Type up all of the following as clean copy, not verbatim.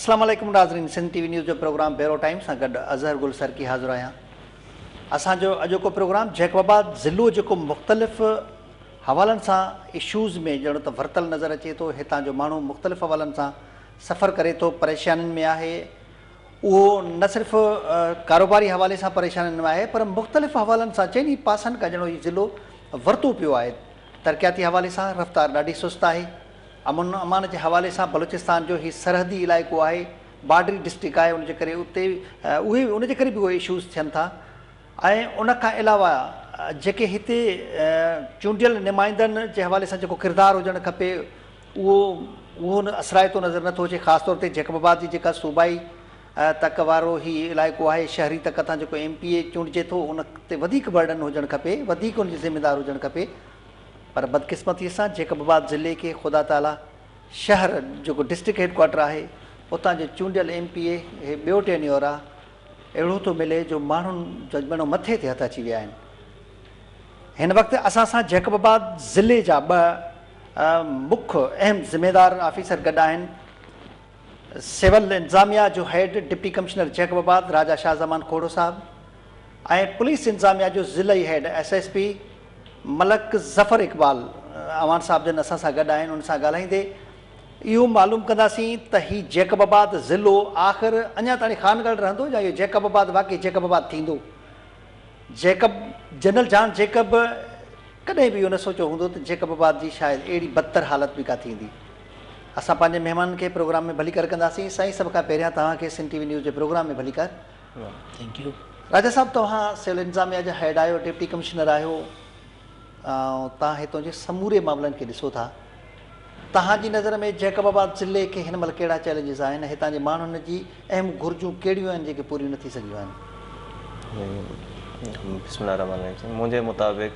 اسلام عليڪم ناظرين سنڌ ٽي وي نيوز جو پروگرام بيرو ٽائيم سان گڏ اظهر گل سرڪي حاضر آهيان. اسان جو اڄوڪو پروگرام جيڪب آباد ضلعو جيڪو مختلف حوالن سان اشوز ۾ ڄڻ ته ورتل نظر اچي ٿو، هتان جو ماڻهو مختلف حوالن سان سفر ڪري ٿو، پريشانين ۾ آهي، اهو نه صرف ڪاروباري حوالي سان پريشانين ۾ آهي پر مختلف حوالن سان چئني پاسن کان ڄڻو هي ضلعو ورتو پيو آهي. ترقياتي حوالي سان رفتار ڏاڍي سست آهي. امن امان جي حوالي سان بلوچستان جو هي سرحدي علائقو آهي، بارڊري ڊسٽرڪٽ آهي ان جي ڪري اتي اهي ان جي ڪري به اهي اشوز ٿين ٿا ۽ ان کان علاوه جيڪي هتي چونڊيل نمائندن جي حوالي سان جيڪو ڪردار هجڻ کپي اهو اهو اثرائتو نظر نٿو اچي خاص طور تي جيڪب آباد جي جيڪا صوبائي تڪ وارو هي علائقو آهي شهري تڪ تان جيڪو ايم پي اي چونڊجي ٿو ان تي وڌيڪ برڊن هجڻ کپي وڌيڪ ان جي ذميدار هجڻ کپي پر بدقسمتي سان جيڪب آباد ضلعي کي خدا تعاليٰ شهر جيڪو ڊسٽرڪٽ هيڊ ڪوارٽر آهي اتان جو چونڊيل ايم پي اي هي ٻيو ٽينيور آ اهڙو ٿو ملي جو ماڻهن جا ڄڻو مٿي تي هٿ اچي ويا آهن. هن وقت اسان سان جيڪب آباد ضلعي جا ٻه مک اهم ذميدار آفيسر گڏ آهن. سول انتظاميا جو head deputy commissioner Jacobabad Raja Shah Zaman Khuhro صاحب ۽ پوليس انتظاميا جو ضلعي head S S P Malik Zafar Iqbal Awan صاحب جن اسان سان گڏ آهن ان سان ڳالهائيندي اهو معلوم ڪنداسين ته هي جيڪب آباد ضلعو آخر اڃا تاڻي خانڳڙهه رهندو يا اهو جيڪب آباد واقعي جيڪب آباد ٿيندو؟ جيڪب جنرل جان جيڪب ڪڏهن به اهو نه سوچيو هوندو ته جيڪب آباد جي شايد اهڙي بدتر حالت به ڪا ٿيندي. اسان پنهنجي مهمانن کي پروگرام ۾ ڀليڪار ڪنداسين. سائين سڀ کان پهريان توهان کي سنڌ ٽي وي نيوز جي پروگرام ۾ ڀليڪار. Thank you. راجا صاحب توهان سول انتظاميا جا هيڊ آهيو، ڊپٽي ڪمشنر آهيو ۽ توهان هتون جي سموري معاملن کي ڏسو ٿا. توهان جي نظر ۾ جيڪب آباد ضلعي کي هن مهل ڪهڙا چئلينجز آهن ۽ هتان جي ماڻهن جي اهم گهرجون ڪهڙيون آهن جيڪي پوريون نه ٿي سگهيون آهن؟ بسم الله الرحمٰن الرحيم منهنجي مطابق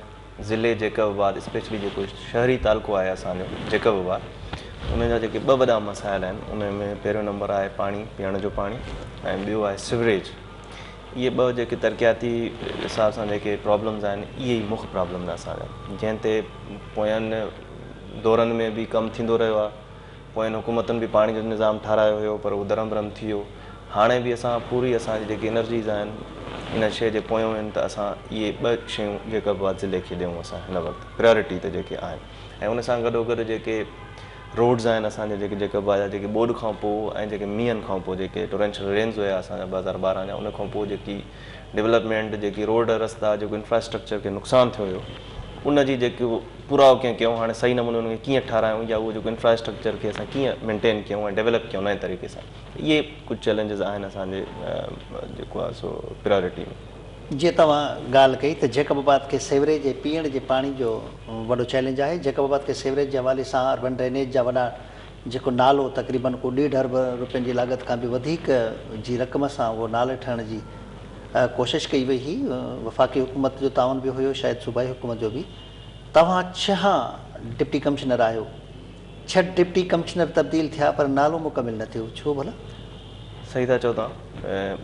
ضلعي جيڪب آباد اسپيشلي جيڪو شهري تعلقو آهي اسان جو جيڪب آباد ان جا جيڪي ٻه وڏا مسائل آهن ان ۾ پهريون نمبر آهي پاڻي پيئڻ جو پاڻي ۽ ٻيو آهي سيوريج اهي ٻه جيڪي ترقياتي حساب سان جيڪي پرابلمز آهن اهي ئي مک پرابلمز آهن اسان جا جنهن تي پوين دورن ۾ به ڪم ٿيندو رهيو آهي. پوين حڪومتن به پاڻي جو نظام ٺارايو هيو پر اهو درهم برهم ٿي ويو. هاڻي به اسان پوري اسان جي جيڪي انرجيز آهن ان شيء جي پويون آهن ته اسان اهي ٻه شيون جيڪب آباد ضلعي کي ڏيون اسان هن وقت پريارٽي تي جيڪي آهن ۽ ان سان گڏو گڏ جيڪي روڊز آهن اسان جا جيڪي جيڪب آباد جا جيڪي ٻوڏ کان پوء ۽ جيڪي مينهن کان پوء جيڪي ٽورينشل رينز هيا اسان جا 2012 جا ان کان پوء جيڪي ڊولپمينٽ جيڪي روڊ رستا جيڪو انفراسٽرڪچر کي نقصان ٿيو هيو ان جي جيڪو پورائو ڪيئن ڪيون هاڻي صحيح نموني ان کي ڪيئن ٺارايون يا اهو جيڪو انفراسٽرڪچر کي اسان ڪيئن مينٽين ڪيون ۽ ڊولپ ڪيون نئين طريقي سان اهي ڪجهه چئلينجز آهن اسان جي جيڪو آهي سو پريارٽي ۾. جيئن توهان ڳالهه ڪئي ته جيڪب آباد کي سيوريج ۽ پيئڻ جي پاڻي جو وڏو چئلينج آهي جيڪب آباد کي سيوريج جي حوالي سان اربن ڊرينيج جا وڏا جيڪو نالو تقريبن ڪو ڏيڍ ارب روپين جي لاڳت کان به وڌيڪ جي رقم سان اهو نالي ٺهڻ جي ڪوشش ڪئي وئي هئي، وفاقي حڪومت جو تعاون به هيو شايد صوبائي حڪومت جو به. توهان ڇهان ڊپٽي ڪمشنر آهيو، ڇهه ڊپٽي ڪمشنر تبديل ٿيا پر نالو مڪمل نه ٿيو، ڇو ڀلا؟ صحيح ٿا چئو توهان،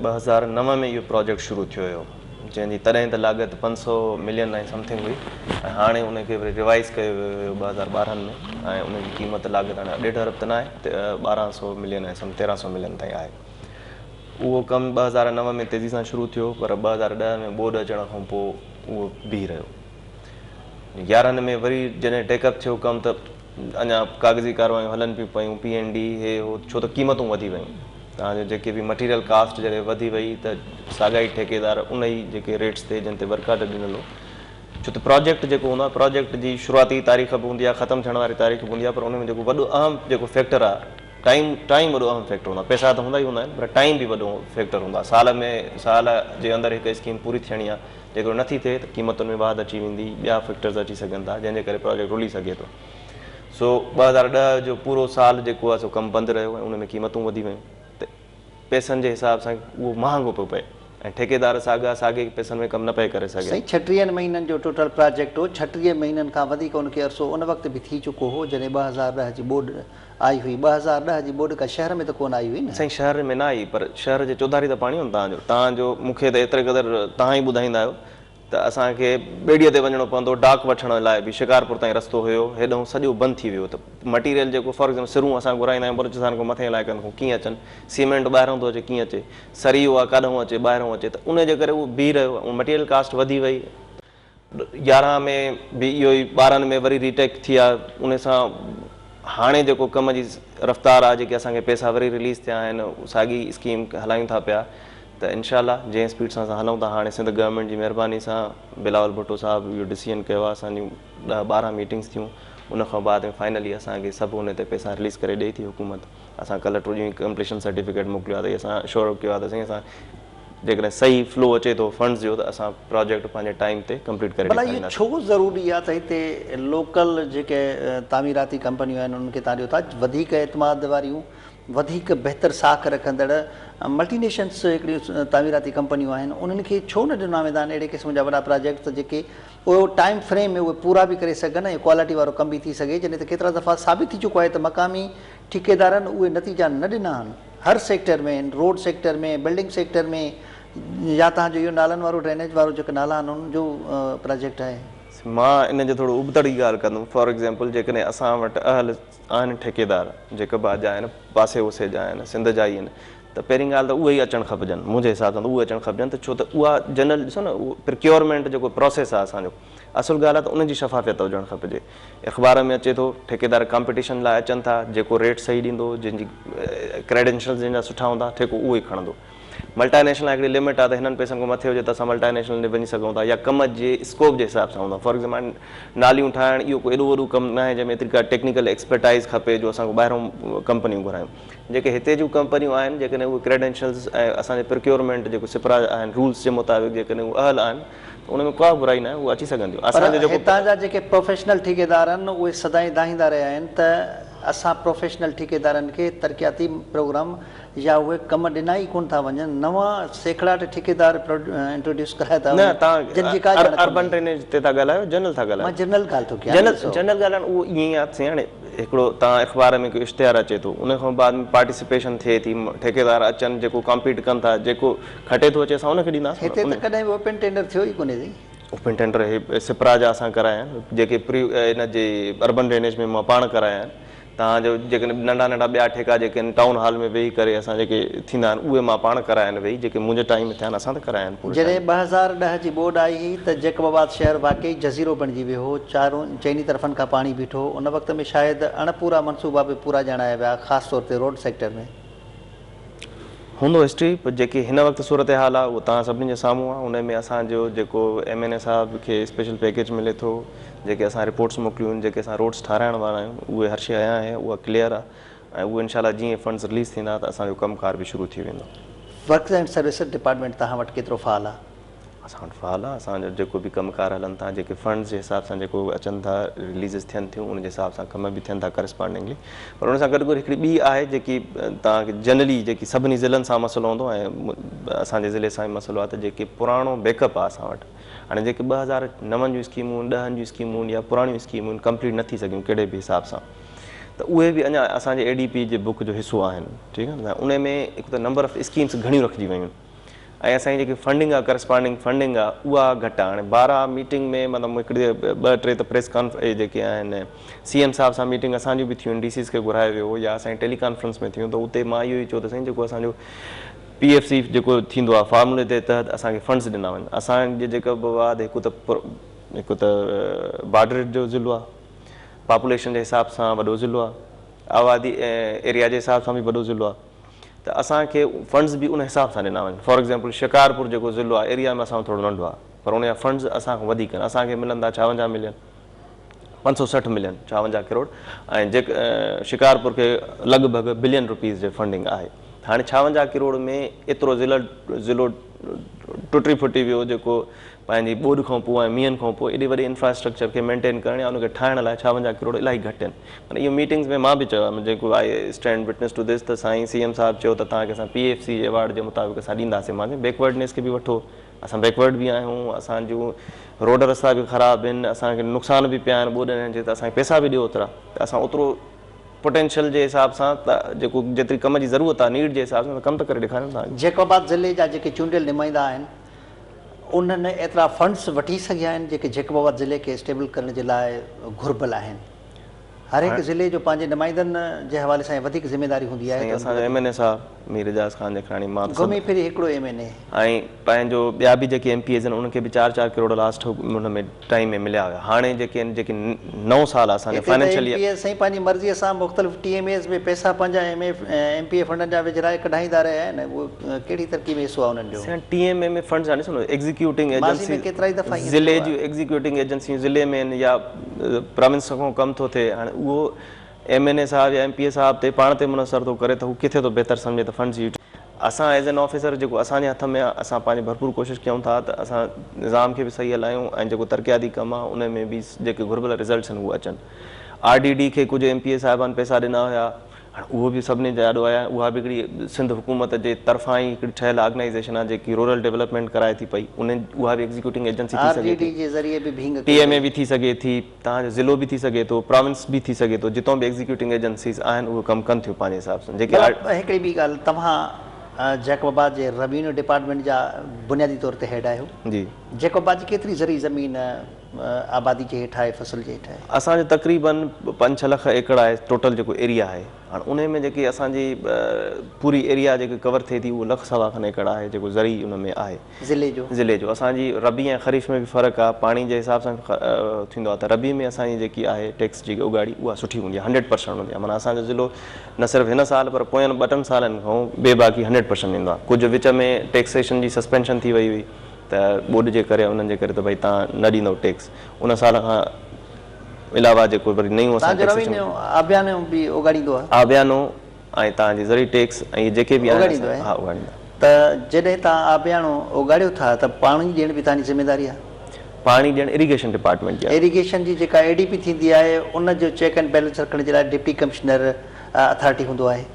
2009 ۾ اهو پراجيڪٽ شروع ٿيو هيو جنهن جي تڏهن ته لاڳت 500 ملين ۽ سمٿنگ هئي ۽ هاڻي ان کي وري ريوائز ڪيو ويو هيو 2012 ۾ ۽ ان جي قيمت لاڳت هاڻي ڏيڍ ارب ته ناهي 1200 ملين ۽ سم 1300 ملين تائين آهي. اهو ڪم 2009 ۾ تيزي سان شروع ٿيو پر 2010 ۾ ٻوڏ اچڻ کان پوء اهو بيهي رهيو. 11 ۾ وري جڏهن ٽيڪ اپ ٿيو ڪم ته اڃا ڪاغذي ڪاروايون هلن پيون پيون پي اين ڊي هي هو ڇو ته قيمتون وڌي ويون توهان جو جيڪي به مٽيريل ڪاسٽ جڏهن وڌي وئي ته ساڳا ئي ٺيڪيدار ان ئي جيڪي ريٽس تي جن تي ورڪ آرڊر ڏنل هو ڇو ته پراجيڪٽ جيڪو هوندو آهي پراجيڪٽ جي شروعاتي تاريخ به هوندي آهي ختم ٿيڻ واري تاريخ به هوندي آهي پر ان ۾ جيڪو وڏو اهم جيڪو فيڪٽر آهي ٽائيم ٽائيم وڏو اهم فيڪٽر هوندو آهي پئسا ته هوندا ئي هوندا آهن پر ٽائيم به وڏو فيڪٽر هوندو آهي سال ۾ سال جي اندر هڪ اسڪيم پوري ٿيڻي آهي جيڪڏهن نه ٿي ٿئي ته قيمتن ۾ واڌ اچي ويندي، ٻيا فيڪٽرز اچي سگهن ٿا، جنهن جي ڪري پراجيڪٽ رلي سگهي ٿو. سو 2010 جو پورو سال جيڪو آهي سو ڪم بند رهيو ۽ ان ۾ قيمتون وڌي ويون ته پئسن جي حساب سان اهو مهانگو پيو پئي ۽ ٺيڪيدار ساڳا ساڳي پئسن ۾ ڪم نه پئي ڪري سگهيا. سائين ڇٽيهن مهينن جو ٽوٽل پراجيڪٽ هو، 36 مهينن کان وڌيڪ ان کي عرصو ان وقت به ٿي چڪو هو جڏهن 2010 جي ٻوڏ آئي هئي. 2010 جي ٻوڏ ڪا شهر ۾ ته ڪونه آئي هئي نه؟ سائين شهر ۾ نه آئي پر شهر جي چوڌاري ته پاڻي هو نه تان جو تان جو مون کي ته ايتري قدر توهان ئي ٻڌائيندا آهيو ته اسان کي ٻيڙيء تي وڃڻو پوندو هو ڊاڪ وٺڻ لاء به شڪارپور تائين رستو هيو هيڏانهن سڄو بند ٿي ويو ته مٽيريل جيڪو فار ايگزامپل سرون اسان گهرائيندا آهيون بلوچستان کان مٿين علائقن کان ڪيئن اچن سيمينٽ ٻاهران ٿو اچي ڪيئن اچي سريو آهي ڪاڏانهن اچي ٻاهران اچي ته ان جي ڪري اهو بيهي رهيو ۽ مٽيريل ڪاسٽ وڌي وئي 11 ۾ به اهو ئي 12 ۾ وري ريٽيڪ ٿي آ ان سان هاڻي جيڪو ڪم جي رفتار آ جيڪي اسان کي پيسا وري رليز ٿيا آهن ساڳي اسڪيم هلايون ٿا پيا ته انشاء الله جنهن اسپيڊ سان اسان هلون ٿا هاڻي سنڌ گورنمينٽ جي مهرباني سان بلاول ڀٽو صاحب اهو ڊسيزن ڪيو آ اسان جون 10 12 ميٽنگس ٿيون ان کان بعد ۾ فائنلي اسان کي سڀ ان تي پيسا رليز ڪري ڏئي ٿي حڪومت اسان ڪلهه ٽوڄ ئي ڪمپليشن سرٽيفڪيٽ موڪليو آ ته اسان اشور ڪيو آ ته سائين اسان جيڪڏهن صحيح فلو اچي ٿو فنڊز جو ته اسان پراجيڪٽ پنهنجي ٽائيم تي ڪمپليٽ ڪري ڀلا اهو ڏيکارينداسين. ڇو ضروري آهي ته هتي لوڪل جيڪي تعميراتي ڪمپنيون آهن انهن کي تان ڏيو ٿا وڌيڪ اعتماد واريون وڌيڪ بهتر ساک رکندڙ ملٽي نيشنس هڪڙيون تعميراتي ڪمپنيون آهن انهن کي ڇو نه ڏنا ويندا آهن اهڙي قسم جا وڏا پراجيڪٽ ته جيڪي اهو ٽائيم فريم ۾ اهي پورا به ڪري سگهن ۽ ڪوالٽي وارو ڪم به ٿي سگهي جڏهن ته ڪيترا دفعا ثابت ٿي چڪو آهي ته مقامي ٺيڪيدارن اهي نتيجا نه ڏنا آهن. هر sector ۾ road sector ۾ building sector ۾ يا توهان جو اهو نالن وارو ڊرينيج وارو جيڪي نالا آهن انهن جو پراجيڪٽ آهي. مان ان جي ٿورو ابتڙ ئي ڳالهه ڪندم فار ايگزيمپل جيڪڏهن اسان وٽ اهل آهن ٺيڪيدار جيڪب آباد جا آهن پاسي اوسي جا آهن سنڌ جا ئي آهن ته پهرين ڳالهه ته اهي ئي اچڻ کپجن منهنجي حساب سان ته اهي اچڻ کپجن ته ڇو ته اها جنرل ڏسو نه پرڪيورمينٽ جيڪو پراسيس آهي اسان جو اصل ڳالهه آهي ته ان جي شفافيت هجڻ کپجي. اخبار ۾ اچي ٿو، ٺيڪيدار ڪامپيٽيشن لاء اچن ٿا، جيڪو ريٽ صحيح ڏيندو، جنهن جي ڪريڊينشلز جنهن جا سٺا هوندا، ٺيڪو اهو ئي کڻندو. ملٽا نيشنل لاء هڪڙي لمٽ آهي ته هنن پئسن کان مٿي هجي ته اسان ملٽا نيشنل ڏي وڃي سگهون ٿا يا ڪم جي اسڪوپ جي حساب سان هوندو آهي. فار ايگزامپل ناليون ٺاهڻ اهو ڪو ايڏو وڏو ڪم ناهي جنهن ۾ ايتري ڪا ٽيڪنيڪل ايڪسپرٽائيز کپي جو اسان ڪو ٻاهرون ڪمپنيون گهرايون. جيڪي هتي جون ڪمپنيون آهن جيڪڏهن اهي ڪريڊينشلز ۽ اسان جي پرڪيورمينٽ جيڪو سپرا آهن رولز جي مطابق جيڪڏهن اهي اهل آهن ته ان ۾ ڪا برائي ناهي اهي اچي سگهن ٿيون پر اسان جو جيڪو هتان جا جيڪي پروفيشنل ٺيڪيدار آهن اهي سدائين دانهيندا رهيا آهن ته اسان پروفيشنل ٺيڪيدارن کي ترقياتي پروگرام يا اهي ڪم ڏنا ئي ڪونه ٿا وڃن نوان سيکڙاٽ ٺيڪيدار انٽروڊيوس ڪرايا ٿا نه وڃن توهان جن جي ڪا ڄاڻ ڪونهي. اربن ڊرينيج تي ٿا ڳالهايو جنرل ٿا ڳالهايو؟ مان جنرل ڳالهه ٿو ڪيان جنرل ڏسو. جنرل ڳالهائڻ اهو ائين ئي آهي سائين هاڻي هڪڙو توهان اخبار ۾ ڪو اشتهار اچي ٿو ان کان بعد ۾ پارٽيسپيشن ٿئي ٿي ٺيڪيدار اچن جيڪو ڪامپيٽ ڪن ٿا جيڪو کٽي ٿو اچي اسان ان کي ڏينداسون هتي نه ته ڪڏهن به اوپن ٽينڊر ٿيو ئي ڪونهي سائين. اوپن ٽينڊر هي سپرا جا اسان ڪرايا آهن جيڪي پري ان جي اربن ڊرينيج ۾ مان پاڻ ڪرايا آهن توهان جو جيڪڏهن ننڍا ننڍا ٻيا ٺيڪا جيڪي آهن ٽائون هال ۾ ويهي ڪري اسان جيڪي ٿيندا آهن اهي مان پاڻ ڪرايا آهن ويهي جيڪي منهنجي ٽائيم ۾ ٿيا آهن اسان ته ڪرايا آهن پوري جڏهن ٽائيم. 2010 جي ٻوڏ آئي هئي ته جيڪب آباد شهر واقعي جزيرو بڻجي ويو هو، چارون چئني طرفن کان پاڻي بيٺو هو، ان وقت ۾ شايد اڻ پورا منصوبا به پورا ڄاڻايا ويا، خاص طور تي روڊ سيڪٽر ۾. هوندو هسٽري پر جيڪي هن وقت صورتحال آهي اهو توهان سڀني جي سامهون آهي ان ۾ اسان جو جيڪو ايم اين اي صاحب کي اسپيشل پيڪيج ملي ٿو جيڪي اسان رپورٽس موڪليون آهن جيڪي اسان روڊس ٺاهرائڻ وارا آهيون اهي هر شي عيان آهي اها ڪليئر آهي ۽ اهو انشاء الله جيئن فنڊز رليز ٿيندا ته اسان جو ڪم ڪار به شروع ٿي ويندو. ورڪس اينڊ سروسز ڊپارٽمينٽ توهان وٽ ڪيترو فعال آهي؟ اسان وٽ فعال آهي اسان جو جيڪو به ڪم ڪار هلن ٿا جيڪي فنڊز جي حساب سان جيڪو اچن ٿا رليزز ٿين ٿيون ان جي حساب سان ڪم به ٿين ٿا ڪرسپانڊنگلي پر ان سان گڏ گڏ هڪڙي ٻي آهي جيڪي توهان کي جنرلي جيڪي سڀني ضلعن سان مسئلو هوندو ۽ اسان جي ضلعي سان به مسئلو آهي ته جيڪي پراڻو بيڪ اپ آهي اسان وٽ هاڻي جيڪي 2009 جون اسڪيمون ڏهن جون اسڪيمون يا پراڻيون اسڪيمون ڪمپليٽ نه ٿي سگهيون ڪهڙي به حساب سان ته اهي به اڃا اسان جي اي ڊي پي جي بڪ جو حصو آهن ٺيڪ آهي نه ان ۾ هڪ ته نمبر آف اسڪيمس گهڻيون رکجي ويون ۽ اسان جي جيڪي فنڊنگ آ ڪرسپانڊنگ فنڊنگ آ اها گهٽ آ هاڻي بارها ميٽنگ ۾ مطلب هڪڙي ٻه ٽي ته پريس ڪانف اهي جيڪي آهن سي ايم صاحب سان ميٽنگ اسان جون به ٿيون آهن ڊي سيز کي گهرايو ويو هو يا اسان جي ٽيلي ڪانفرنس ۾ ٿيون ته اتي مان اهو ئي چيو ته سائين جيڪو اسان جو پي ايف سي جيڪو ٿيندو آ فارمولي تي تحت اسان کي فنڊز ڏنا وڃن اسان جي جيڪب آباد هڪ ته هڪ ته بارڊر جو ضلعو آ پاپوليشن جي حساب سان وڏو ضلعو آ آبادي ايريا جي حساب سان به وڏو ضلعو آ ته اسان کي فنڊز به ان حساب سان ڏنا وڃن فار ايگزامپل شڪارپور جيڪو ضلعو آهي ايريا ۾ اسان کان ٿورو ننڍو آهي پر ان جا فنڊز اسان کان وڌيڪ آهن اسان کي ملن ٿا 56 ملين 560 ملين 56 ڪروڙ ۽ جيڪ شڪارپور کي لڳ ڀڳ بلين روپيز جي فنڊنگ آهي هاڻي 56 ڪروڙ ۾ ايترو ضلع ضلعو ٽٽي ڦٽي ويو جيڪو پنهنجي ٻوڏ کان پوء ۽ مينهن کان پوء ايڏي وڏي انفراسٽرڪچر کي مينٽين ڪرڻ يا ان کي ٺاهڻ لاء 56 ڪروڙ الاهي گهٽ آهن معنيٰ اهو ميٽنگز ۾ مان به چيو آهي جيڪو I stand witness to this ته سائين سي ايم صاحب چيو ته توهان کي اسان پي ايف سي جي ايوارڊ جي مطابق اسان ڏينداسين مان چيو بيڪورڊنيس کي به وٺو اسان بيڪورڊ به آهيون اسان جون روڊ رستا به خراب آهن اسان کي نقصان به پيا آهن ٻوڏ ۽ ته اسان کي پئسا به ڏيو اوترا ته اسان اوترو پوٽينشل جي حساب سان ته جيڪو جيتري ڪم جي ضرورت آهي نيڊ جي حساب سان ته ڪم ته ڪري ڏيکاريون توهان کي. جيڪب آباد ضلعي جا جيڪي چونڊيل نمائندا آهن. انهن ايترا فنڊز وٺي سگهيا آهن جيڪي جيڪب آباد ضلعي کي اسٽيبل ڪرڻ جي لاء گهربل آهن؟ هر هڪ ضلعي جو پنهنجي نمائندن جي حوالي سان وڌيڪ ذميواري هوندي آهي سائين ته اسان جو ايم اين اي صاحب مير اعجاز خان جکراڻي مان ته گهمي ڦري هڪڙو ايم اين اي. ۽ پنهنجو ٻيا به جيڪي ايم پي ايز آهن انهن کي به چار چار ڪروڙ لاسٽ ان ۾ ٽائيم ۾ مليا هيا هاڻي جيڪي آهن جيڪي نئون سال آهي اسان جو هتي ته فائنانشل ايم پي ايز سائين پنهنجي مرضي سان مختلف ٽي ايم ايز ۾ پئسا پنهنجا ايم ايم پي اي فنڊن جا وجهرائي ڪڍائيندا رهيا آهن اهو ڪهڙي ترڪيب ۾ حصو آهي انهن جو. سائين ٽي ايم اي ۾ فنڊز هاڻي ڏسو نه ايگزيڪيوٽنگ ماضي ۾ ايجنسي ڪيترائي دفعا ائين ضلعي ٿيو جون آهي. ايگزيڪيوٽنگ ايجنسيون ضلعي ۾ آهن يا پراونس کان ڪم ٿو ٿئي هاڻي اهو ايم اين اي صاحب يا ايم پي اي صاحب تي پاڻ تي منحصر ٿو ڪري ته هو ڪٿي ٿو بهتر سمجهي ته فنڊز يوٽيلائيز اسان ايز اين آفيسر جيڪو اسان جي هٿ ۾ آهي اسان پنهنجي ڀرپور ڪوشش ڪيون ٿا ته اسان نظام کي به صحيح هلايون ۽ جيڪو ترقياتي ڪم آهي ان ۾ به جيڪي گهربل رزلٽس آهن هو اچن آر ڊي ڊي کي ڪجهه ايم پي اي صاحبان پئسا ڏنا هيا هاڻ اهو به سڀني جي آڏو آهي اها به هڪڙي سنڌ حڪومت جي طرفان ئي هڪڙي ٺهيل آرگنائيزيشن آهي جيڪي رورل ڊولپمينٽ ڪرائي ٿي پئي ان اها به ايگزيڪيوٽنگ ايجنسي ٿي آر جي سگهي ڊي ٿي جي ذريعي به ڀينگ ٽي ڪئي ايم اي وئي. به ٿي سگهي ٿي توهان جو ضلعو به ٿي سگهي ٿو پراونس به ٿي سگهي ٿو جتان به ايگزيڪيوٽنگ ايجنسيز آهن اهي ڪم ڪن ٿيون پنهنجي حساب سان جيڪي مطلب هڪڙي ٻي ڳالهه توهان جيڪب آباد جي روينيو ڊپارٽمينٽ جا بنيادي طور تي هيڊ آهيو جي. جيڪب آباد جي ڪيتري زرعي زمين آبادي جي هيٺ آهي فصل جي هيٺ آهي؟ اسان جو تقريبن پنج ڇهه لک ايڪڙ آهي ٽوٽل جيڪو ايريا آهي هاڻ انهي ۾ جيڪي اسان جي پوري ايريا جيڪي ڪور ٿئي ٿي اهو لک سوا کن ايڪڙ آهي جيڪو زرعي ان ۾ آهي ضلعي جو ضلعي جو اسان جي ربيع ۽ خريف ۾ به فرق آهي پاڻي جي حساب سان به ٿيندو آهي ته ربيع ۾ اسان جي جيڪي آهي ٽيڪس جي اوڳاڙي اها سٺي هوندي آهي هنڊريڊ پرسنٽ هوندي آهي معنيٰ اسان جو ضلعو نه صرف هن سال پر پوين ٻه ٽن سالن کان بي باقي هنڊريڊ پرسنٽ ڏيندو آهي ڪجهه وچ ۾ ٽيڪسيشن جي سسپينشن ٿي وئي هئي ته ٻوڏ جي ڪري انهن جي ڪري ته ڀئي تان نه ڏيندؤ ٽيڪس ان سال کان علاوه جيڪو وري نيون اسان تان جو ٽيڪسيشن روينيو آبيانو به اوڳاڙيندو آهي. آبيانو ۽ تان جي زرعي ٽيڪس ۽ اهي جيڪي به آهن اوڳاڙيندو اسان آهي. ها اوڳاڙيندا. ته جڏهن تان آبياڻو اوڳاڙيو ٿا ته پاڻي ڏيڻ به تان جي ذميداري آهي. پاڻي ڏيڻ اريگيشن ڊپارٽمينٽ جي آهي. اريگيشن جي جيڪا اي ڊي پي ٿيندي آهي ان جو چيڪ اينڊ بيلنس رکڻ جي لاء ڊپٽي ڪمشنر اٿارٽي هوندو آهي.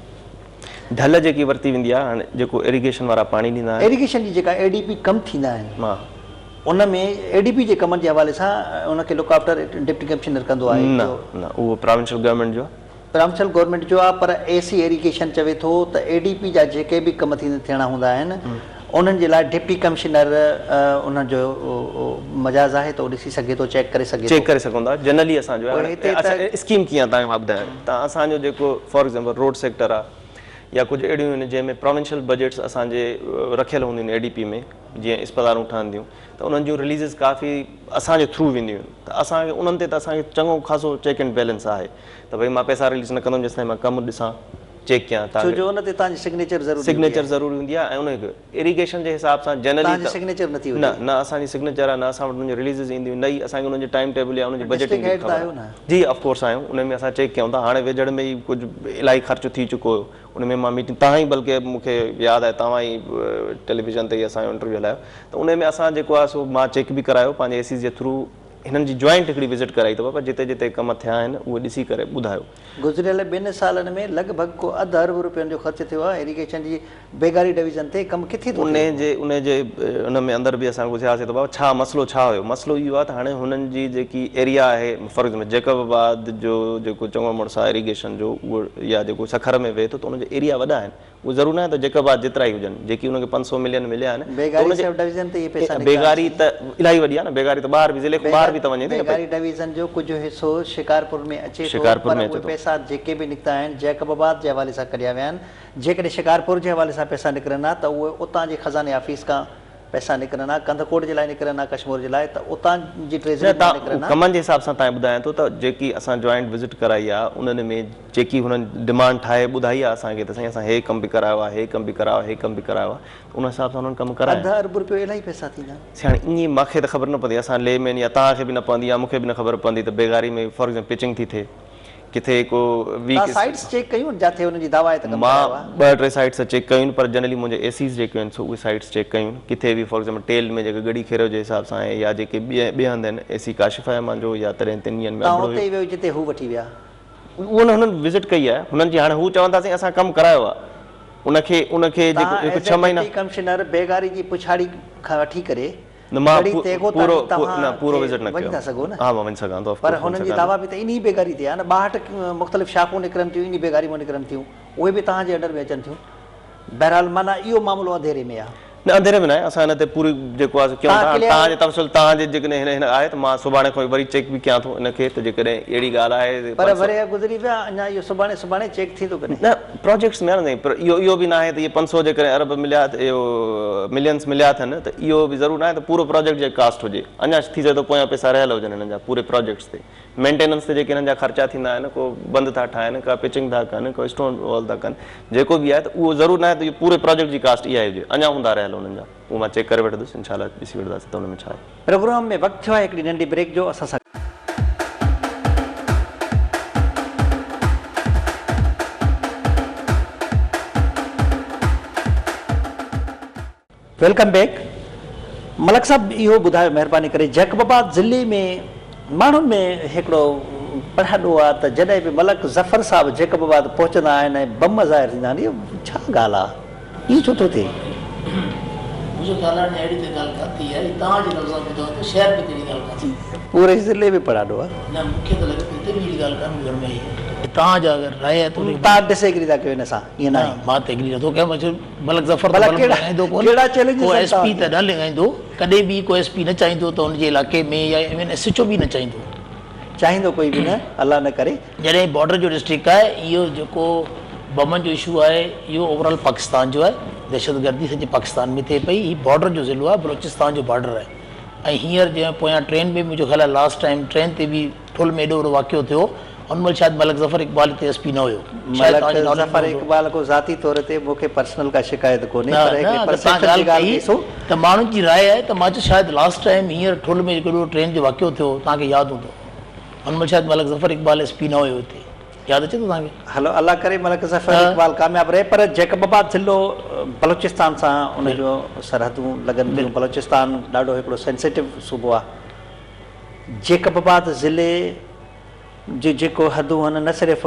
ڍل جيڪي ورتي ويندي آهي هاڻي جيڪو ايريگيشن وارا پاڻي ڏيندا آهن. ايريگيشن جي جيڪا اي ڊي پي ڪم ٿيندا آهن ها. ان ۾ اي ڊي پي جي ڪمن جي حوالي سان ان کي لڪ آفٽر ڊپٽي ڪمشنر ڪندو آهي نه جو. نه اهو پراونشل گورنمينٽ جو آهي. پراونشل گورنمينٽ جو آهي پر اي سي ايريگيشن چوي ٿو ته اي ڊي پي جا جيڪي به ڪم ٿيڻا هوندا آهن انهن جي لاء ڊپٽي ڪمشنر انهن جو مجاز آهي ته اهو ڏسي سگهي ٿو چيڪ ڪري سگهي ٿو. چيڪ ڪري سگهون ٿا جنرلي اسان جو پوء هتي ته. اڇا اسڪيم ڪيئن آهي توهان کي مان ٻڌايان ته اسان جو جيڪو فار ايگزامپل روڊ سيڪٽر آهي يا ڪجهه اهڙيون آهن جنهن ۾ پراونشل بجيٽس اسان جي رکيل هونديون آهن اي ڊي پي ۾ جيئن اسپتالون ٺهن ٿيون ته انهن جون رليزز ڪافي اسان جي ٿرو وينديون آهن ته اسان کي انهن تي ته اسان کي چڱو خاصو چيڪ اينڊ بيلنس آهي ته ڀئي مان پئسا رليز نه ڪندم جيستائين مان ڪم ڏسان چيڪ ڪيان ڇو جو ان تي توهان جي سگنيچر ضروري هوندي آهي. سگنيچر ضروري هوندي آهي ۽ ان کي اريگيشن جي حساب سان جنرلي توهان جي سگنيچر نٿي هجي. نه نه اسان جي سگنيچر آهي نه اسان وٽ انهن جون رليزز اينديون نه ئي اسان کي انهن جي ٽائيم ٽيبل يا انهن جي بجيٽنگ ڊسٽرڪٽ جي هيڊ ته خبر آهيو آهي. نه. جي آف ڪورس آهيون ان ۾ اسان چيڪ ڪيون ٿا هاڻي ويجهڙ ۾ ئي ڪجهه الاهي خرچ ٿي چڪو هيو ان ۾ مان ميٽنگ توهان ئي بلڪه مون کي ياد آهي توهان ئي ٽيليويزن تي ئي اسان جو انٽرويو هلايو ته ان ۾ اسان جيڪو آهي سو مان چيڪ به ڪرايو پنهنجي اي سيز جي ٿرو هنن جي جوائنٽ هڪڙي وزٽ ڪرائي ته بابا جتي جتي ڪم ٿيا آهن اهي ڏسي ڪري ٻڌايو. گذريل ٻن سالن ۾ لڳ ڀڳ ڪو اڌ ارب روپين جو خرچ ٿيو آهي ايريگيشن جي بيگاري ڊويزن تي ڪم ڪٿي ٿو ٿئي؟ انهي جي انهي جي ان ۾ اندر به اسان گهسياسين ته بابا ڇا مسئلو ڇا هيو؟ مسئلو اهو آهي ته هاڻي هنن جي جيڪي ايريا آهي فار ايگزامپل جيڪب آباد جو جيڪو چڱو مڙس آهي ايريگيشن جو اهو يا جيڪو سکر ۾ ويهي ٿو ته ان جا ايريا وڏا آهن اهو ضرور ناهي ته جيڪب آباد جيترا ئي هجن جيڪي ان کي 500 ملين مليا آهن ته بيگاري ان جي سب ڊويزن تي اهي پئسا نڪتا آهن بيگاري سائين. ته الاهي وڏي آهي نه بيگاري ته ٻاهر به ضلعي کان ٻاهر به ته وڃي ٿي نه پئي. بيگاري ڊويزن جو ڪجهه حصو شڪارپور ۾ اچي ٿو شڪارپور پر ۾ اچي اهي ٿو. پئسا جيڪي به نڪتا آهن جيڪب آباد جي حوالي سان ڪڍيا ويا آهن جيڪڏهن شڪارپور جي حوالي سان پئسا نڪرن ها ته اهي اتان جي خزاني آفيس کان پئسا نڪرن ها، ڪنڌڪوٽ جي لاء نڪرن ها، ڪشمور جي لاء ته اتان جي نه ٽريزري مان تان نڪرن ها. ڪمن جي حساب سان تان ٻڌايان ٿو ته جيڪي اسان جوائنٽ وزٽ ڪرائي آ انهن ۾ جيڪي هنن ڊمانڊ ٺاهي ٻڌائي آ اسان کي ته سائين اسان هي ڪم به ڪرايو آ هي ڪم به ڪرايو آ هي ڪم به ڪرايو آ ته ان حساب سان انهن ڪم ڪرايا اڌ آهن. ارب روپيو الاهي پئسا ٿيندا. سائين هاڻي ائين مان کي ته خبر نه پوندي اسان لي مين يا توهان کي به نه پوندي يا مون کي به نه خبر پوندي ته بيگاري ۾ فار ايگزامپل پچنگ ٿي ٿئي ڪٿي ڪو ويڪ توهان سائيٽس چيڪ ڪيون جاٿي انهن جي دعويٰ آهي ته ڪم مان ڪرايو آهي؟ ٻه ٽي سائيٽس چيڪ ڪيون پر جنرلي منهنجي اي سيز جيڪيون آهن سو اهي سائيٽس چيڪ ڪيون ڪٿي به فار ايگزامپل ٽيل ۾ جيڪي ڳڙهي کيرو جي حساب سان آهي يا جيڪي ٻئي ٻئي هنڌ آهن اي سي ڪاشف آهي منهنجو يا تڏهن تن ڏينهن ۾ توهان ابڙو اتي هيو. ئي ويو جتي هو وٺي ويا. اهو نه هنن وزٽ ڪئي آهي هنن جي هاڻي هو چون ٿا سائين اسان ڪم ڪرايو آهي ان کي ان کي جيڪو توهان جيڪو ايز ڇهه اي مهينا ڊپٽي ڪمشنر بيگاري جي پڇاڙي کان وٺي ڪري نه مان ڳڙهي تيغو پورو تائين توهان نه پورو کي وزٽ نه وڃي ڪيو ٿا سگهو نه ها مان وڃي سگهان ٿو آف پر ڪورس وڃي هنن جي سگهان ٿو. دعويٰ به ته انهي بيگاري تي آهي نه ٻاهٺ مختلف شاخون نڪرن ٿيون انهي بيگاري مان نڪرن ٿيون اهي به توهان جي انڊر ۾ اچن ٿيون بهرحال معنيٰ اهو معاملو انڌيري ۾ آهي. نه انڌيري ۾ ناهي اسان هن تي پوري جيڪو آهي سو ڪيون ٿا توهان جي تفصيل توهان جي جيڪڏهن هن هن آهي ته مان سڀاڻي کان وري چيڪ به ڪيان ٿو ان کي ته جيڪڏهن اهڙي ڳالهه آهي ته پر ورهيه گذري ويا اڃا اهو سڀاڻي سڀاڻي چيڪ ٿيندو ڪڏهن؟ نه پراجيڪٽس ۾ آهي نه سائين پر اهو اهو به ناهي ته اهي 500 جيڪڏهن ارب مليا اهو ملينس مليا اٿن ته اهو به ضرور ناهي ته پورو پراجيڪٽ جي ڪاسٽ هجي اڃا ٿي سگهي ٿو پويان پئسا رهيل هجن هنن جا پوري پراجيڪٽس تي مينٽيننس تي جيڪي هنن جا خرچا ٿيندا آهن ڪو بند ٿا ٺاهن ڪا پچنگ ٿا ڪن ڪو اسٽون وال ٿا ڪن جيڪو به آهي ته اهو ضرور ناهي ته اهو پوري پراجيڪٽ جي ڪاسٽ اها ئي هجي اڃا هوندا رهيل انهن جا اهو مان چيڪ ڪري وٺندس انشاء الله ڏسي وٺنداسين ته ان ۾ ڇا آهي. پروگرام ۾ وقت ٿيو آهي هڪڙي ننڍي بريڪ جو اسان سان. Welcome back ملڪ صاحب اهو ٻڌايو مهرباني ڪري جيڪب آباد ضلعي ۾ ماڻهن ۾ هڪڙو پڙاڏو آ ته جڏهن به ملڪ ظفر صاحب جيڪب آباد پهچندا آهن ۽ بم ظاهر ٿيندا آهن اهو ڇا ڳالهه آ ائين ڇو ٿو ٿئي. منهنجو خيال آهي اهڙي ته ڳالهه ڪانه ٿي آهي توهان جي لفظن ٻڌو ته شهر ۾ ته اهڙي ڳالهه ڪانه ٿي. پوري ضلعي ۾ پڙاڏو آ. نه مون کي ته لڳي ٿو هتي به اهڙي ڳالهه ڪانه ٻڌڻ ۾ آئي آهي توهان جا اگر راء آهي ته ان کي توهان ڊس ايگري ٿا ڪيو ان سان ائين ناهي. نه مان ته ايگري نٿو ڪيان مان چيو ملڪ ظفر ته بلب لڳائيندو ڪونه، ڪو ايس پي ته نه لڳائيندو، ڪڏهن به ڪو ايس پي نه چاهيندو ته ان جي علائقي ۾ يا ايون ايس ايڇ او به نه چاهيندو. چاهيندو ڪوئي به نه، الله نه ڪري. جڏهن بارڊر جو ڊسٽرڪٽ آهي، اهو جيڪو بمن جو اشو آهي اهو اوور آل پاڪستان جو آهي، دهشتگردي سڄي پاڪستان ۾ ٿئي پئي، هي بارڊر جو ضلعو آهي، بلوچستان جو بارڊر آهي ۽ هينئر جنهن پويان ٽرين ۾ منهنجو خيال آهي لاسٽ ٽائيم ٽرين تي به ٺل ۾ ايڏو وڏو واقعو ٿيو، ان مهل شايد ملڪ ظفر اقبال هتي ايس پي نه هيو. شايد ملڪ توهان جي ناليج ۾ ظفر هوندو. اقبال ڪو ذاتي طور تي مون کي پرسنل ڪا شڪايت ڪونهي نه پر نه هڪڙي اگر توهان پرسيپشن جي ڳالهه ڳالهه ڪئي ڪئي سو. ته ماڻهن جي راء آهي ته مان چيو شايد لاسٽ ٽائيم هينئر ٺل ۾ جيڪو ايڏو وڏو ٽرين جو واقعو ٿيو توهان کي ياد هوندو ان مهل شايد ملڪ ظفر اقبال ايس پي نه هيو هتي ياد اچي ٿو توهان کي؟ هلو الله ڪري ملڪ ظفر اقبال ڪامياب رهي پر جيڪب آباد ضلعو بلوچستان سان ان جو سرحدون لڳن ٿيون بلوچستان ڏاڍو هڪڙو سينسيٽو صوبو آهي جيڪب آباد ضلعي جون جيڪو حدون هن نه صرف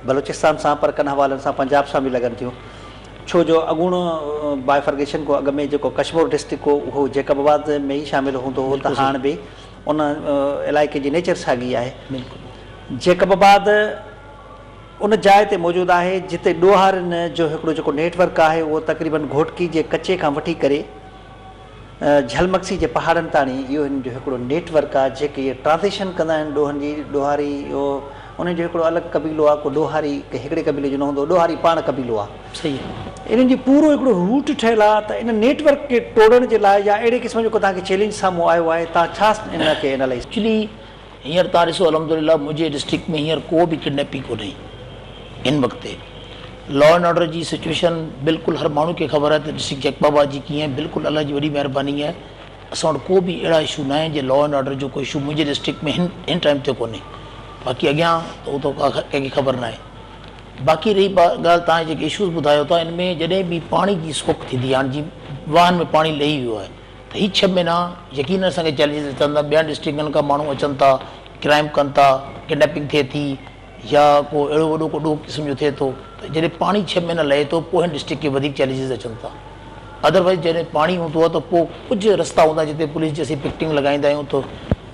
بلوچستان سان پر ڪن حوالن سان پنجاب سان به لڳن ٿيون ڇو جو اڳوڻو بائفرگيشن کان اڳ ۾ جيڪو ڪشمور ڊسٽرڪٽ هو اهو جيڪب آباد ۾ ئي شامل هوندو هو ته هاڻ به ان علائقي جي نيچر ساڳي آهي جيڪب آباد ان جاء تي موجود آهي جتي ڏوهارين جو هڪڙو جيڪو نيٽ ورڪ آهي اهو تقريبن گهوٽڪي جي ڪچي کان وٺي ڪري جھل مگسي جي پهاڙن تاڻي اهو هنن جو هڪڙو نيٽ ورڪ آهي جيڪي اهي ٽرانزيشن ڪندا آهن ڏوهن جي ڏوهاري اهو انهن جو هڪڙو الڳ قبيلو آهي ڪو ڏوهاري ڪنهن هڪڙي قبيلي جو نه هوندو ڏوهاري پاڻ قبيلو آهي صحيح انهن جي پورو هڪڙو روٽ ٺهيل آهي ته ان نيٽ ورڪ کي ٽوڙڻ جي لاء يا اهڙي قسم جو ڪو توهان کي چئلينج سامهون آيو آهي توهان ڇا ان کي انالائز ايڪچولي هينئر توهان ڏسو الحمدلله منهنجي ڊسٽرڪٽ ۾ هينئر ڪو به ڪڊنيپنگ ڪونهي هن وقت تي لا اينڊ آرڊر جي سچويشن بلڪل هر ماڻهو کي خبر آهي ته ڊسٽرڪٽ جيڪب آباد جي ڪيئن آهي بلڪل الله جي وڏي مهرباني آهي اسان وٽ ڪو به اهڙا اشو نه آهن جي لا اينڊ آرڊر جو ڪو اشو منهنجي ڊسٽرڪٽ ۾ هن هن ٽائيم تي ڪونهي باقي اڳيان ته اهو ته ڪنهن کي خبر ناهي باقي رهي ڳالهه توهان جيڪي اشوز ٻڌايو ٿا ان ۾ جڏهن به پاڻي جي سوڪ ٿيندي آهي هاڻي جي واهن ۾ پاڻي لهي ويو آهي ته هي ڇهه مهينا يقينن اسان کي چئلينجز اچن ٿا، ٻين ڊسٽرڪٽن کان ماڻهو اچن ٿا، ڪرائيم ڪن ٿا، ڪڊنيپنگ ٿئي ٿي يا ڪو اهڙو وڏو ڪو ڏوهه قسم جو ٿئي ٿو ته جڏهن پاڻي ڇهه مهينا لهي ٿو پوء هن ڊسٽرڪٽ کي وڌيڪ چئلينجز اچن ٿا. ادروائيز جڏهن پاڻي هوندو آهي ته پوء ڪجهه رستا هوندا آهن جتي پوليس جي اسين پڪٽنگ لڳائيندا آهيون ته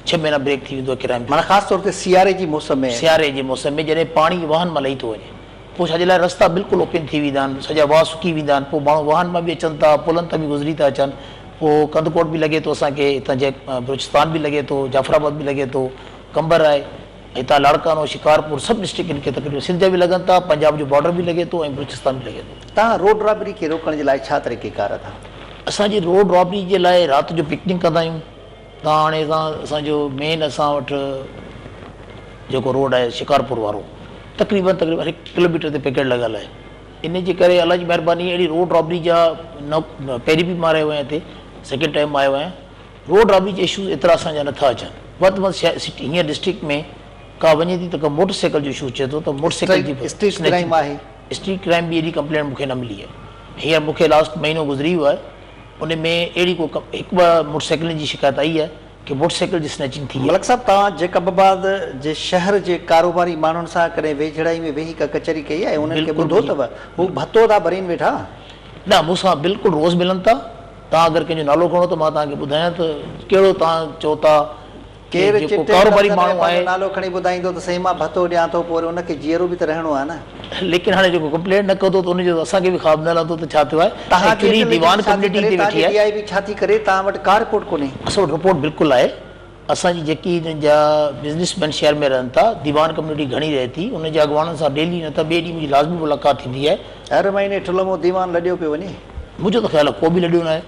ڇهه مهينا بريڪ ٿي ويندو آهي ڪرائيم جو. معنيٰ خاص طور تي سياري جي موسم ۾. سياري جي موسم ۾ جڏهن پاڻي واهن مان لهي ٿو وڃي. پوء ڇا جي لاء رستا بلڪل اوپن ٿي ويندا آهن، سڄا واهه سڪي ويندا آهن، پوء ماڻهو واهن مان به اچن ٿا، پلن تان به گذري ٿا اچن، پوء ڪنڌڪوٽ به لڳي ٿو اسان کي، هتان جي بلوچستان به لڳي ٿو، جعفر آباد به لڳي ٿو، قمبر آهي، هتان لاڙڪاڻو، شڪارپور سڀ ڊسٽرڪٽن کي تقريبن سنڌ جا به لڳن ٿا، پنجاب جو بارڊر به لڳي ٿو ۽ بلوچستان به لڳي ٿو. توهان روڊ رابري کي روڪڻ جي لاء ڇا طريقيڪار اٿا؟ اسان جي روڊ رابري جي لاء رات جو پڪنڪ ڪندا آهيون. تان هاڻي اسان اسان جو مين اسان وٽ جيڪو روڊ آهي شڪارپور وارو تقريبن تقريبن هر هڪ ڪلوميٽر تي پيڪيٽ لڳل آهي ان جي ڪري الله جي مهرباني اهڙي روڊ رابري جا نه پهرين به مان رهيو آهيان هتي سيڪنڊ ٽائيم آيو آهيان روڊ رابري جا اشوز ايترا اسان جا نٿا اچن وڌ ۾ وڌ هينئر ڊسٽرڪٽ ۾ ڪا وڃي ٿي ته ڪا موٽر سائيڪل جو اشو اچي ٿو ته موٽر سائيڪل جي اسٽريٽ ڪرائيم آهي اسٽريٽ ڪرائيم به ايڏي ڪمپلينٽ مون کي نه ملي آهي هينئر مون کي لاسٽ مهينو گذري ويو آهي ان ۾ اهڙي ڪو هڪ ٻه موٽر سائيڪلن جي شڪايت آئي آهي ڪي موٽر سائيڪل جي سنيچنگ ٿي آهي. ملڪ صاحب توهان جيڪب آباد جي شهر جي ڪاروباري ماڻهن سان ڪڏهن ويجهڙائي ۾ ويهي ڪا ڪچهري ڪئي آهي انهن کي ٻڌو اٿو هو ڀتو ٿا ڀرين ويٺا. نه مون سان بلڪل روز ملن ٿا توهان اگر ڪنهن جو نالو کڻو ته مان توهان کي ٻڌايان ته ڪهڙو توهان چئو ٿا. ڪير جيڪو چٽي ڪاروباري لفظن ۾ ماڻهو پنهنجو آهي. نالو کڻي ٻڌائيندو ته سائين مان ڀتو ڏيان ٿو پوء وري ان کي جيئرو به ته رهڻو آهي نه. ليڪن هاڻي جيڪو ڪمپلينٽ نه ڪندو ته ان جو اسان کي به خواب نه لهندو ته ڇا ٿيو آهي. توهان جي ايڪچولي ديوان انٽيليجنس ڇا ٿي ڪميونٽي ڪري هتي توهان ويٺي جي آهي. ڊي I بي ڇا ٿي ڪري توهان وٽ ڪا رپورٽ ڪونهي. اسان وٽ رپورٽ بلڪل آهي. اسان جي جيڪي هنن جا بزنس مين شهر ۾ رهن ٿا ديوان ڪميونٽي گهڻي رهي ٿي انهن جي اڳواڻن سان ڊيلي نه ته ٻئي ڏينهن منهنجي لازمي ملاقات ٿيندي آهي. هر مهيني ٺلهه مون ديوان لڏيو پيو وڃي. منهنجو ته خيال آهي ڪو به لڏيو ناهي.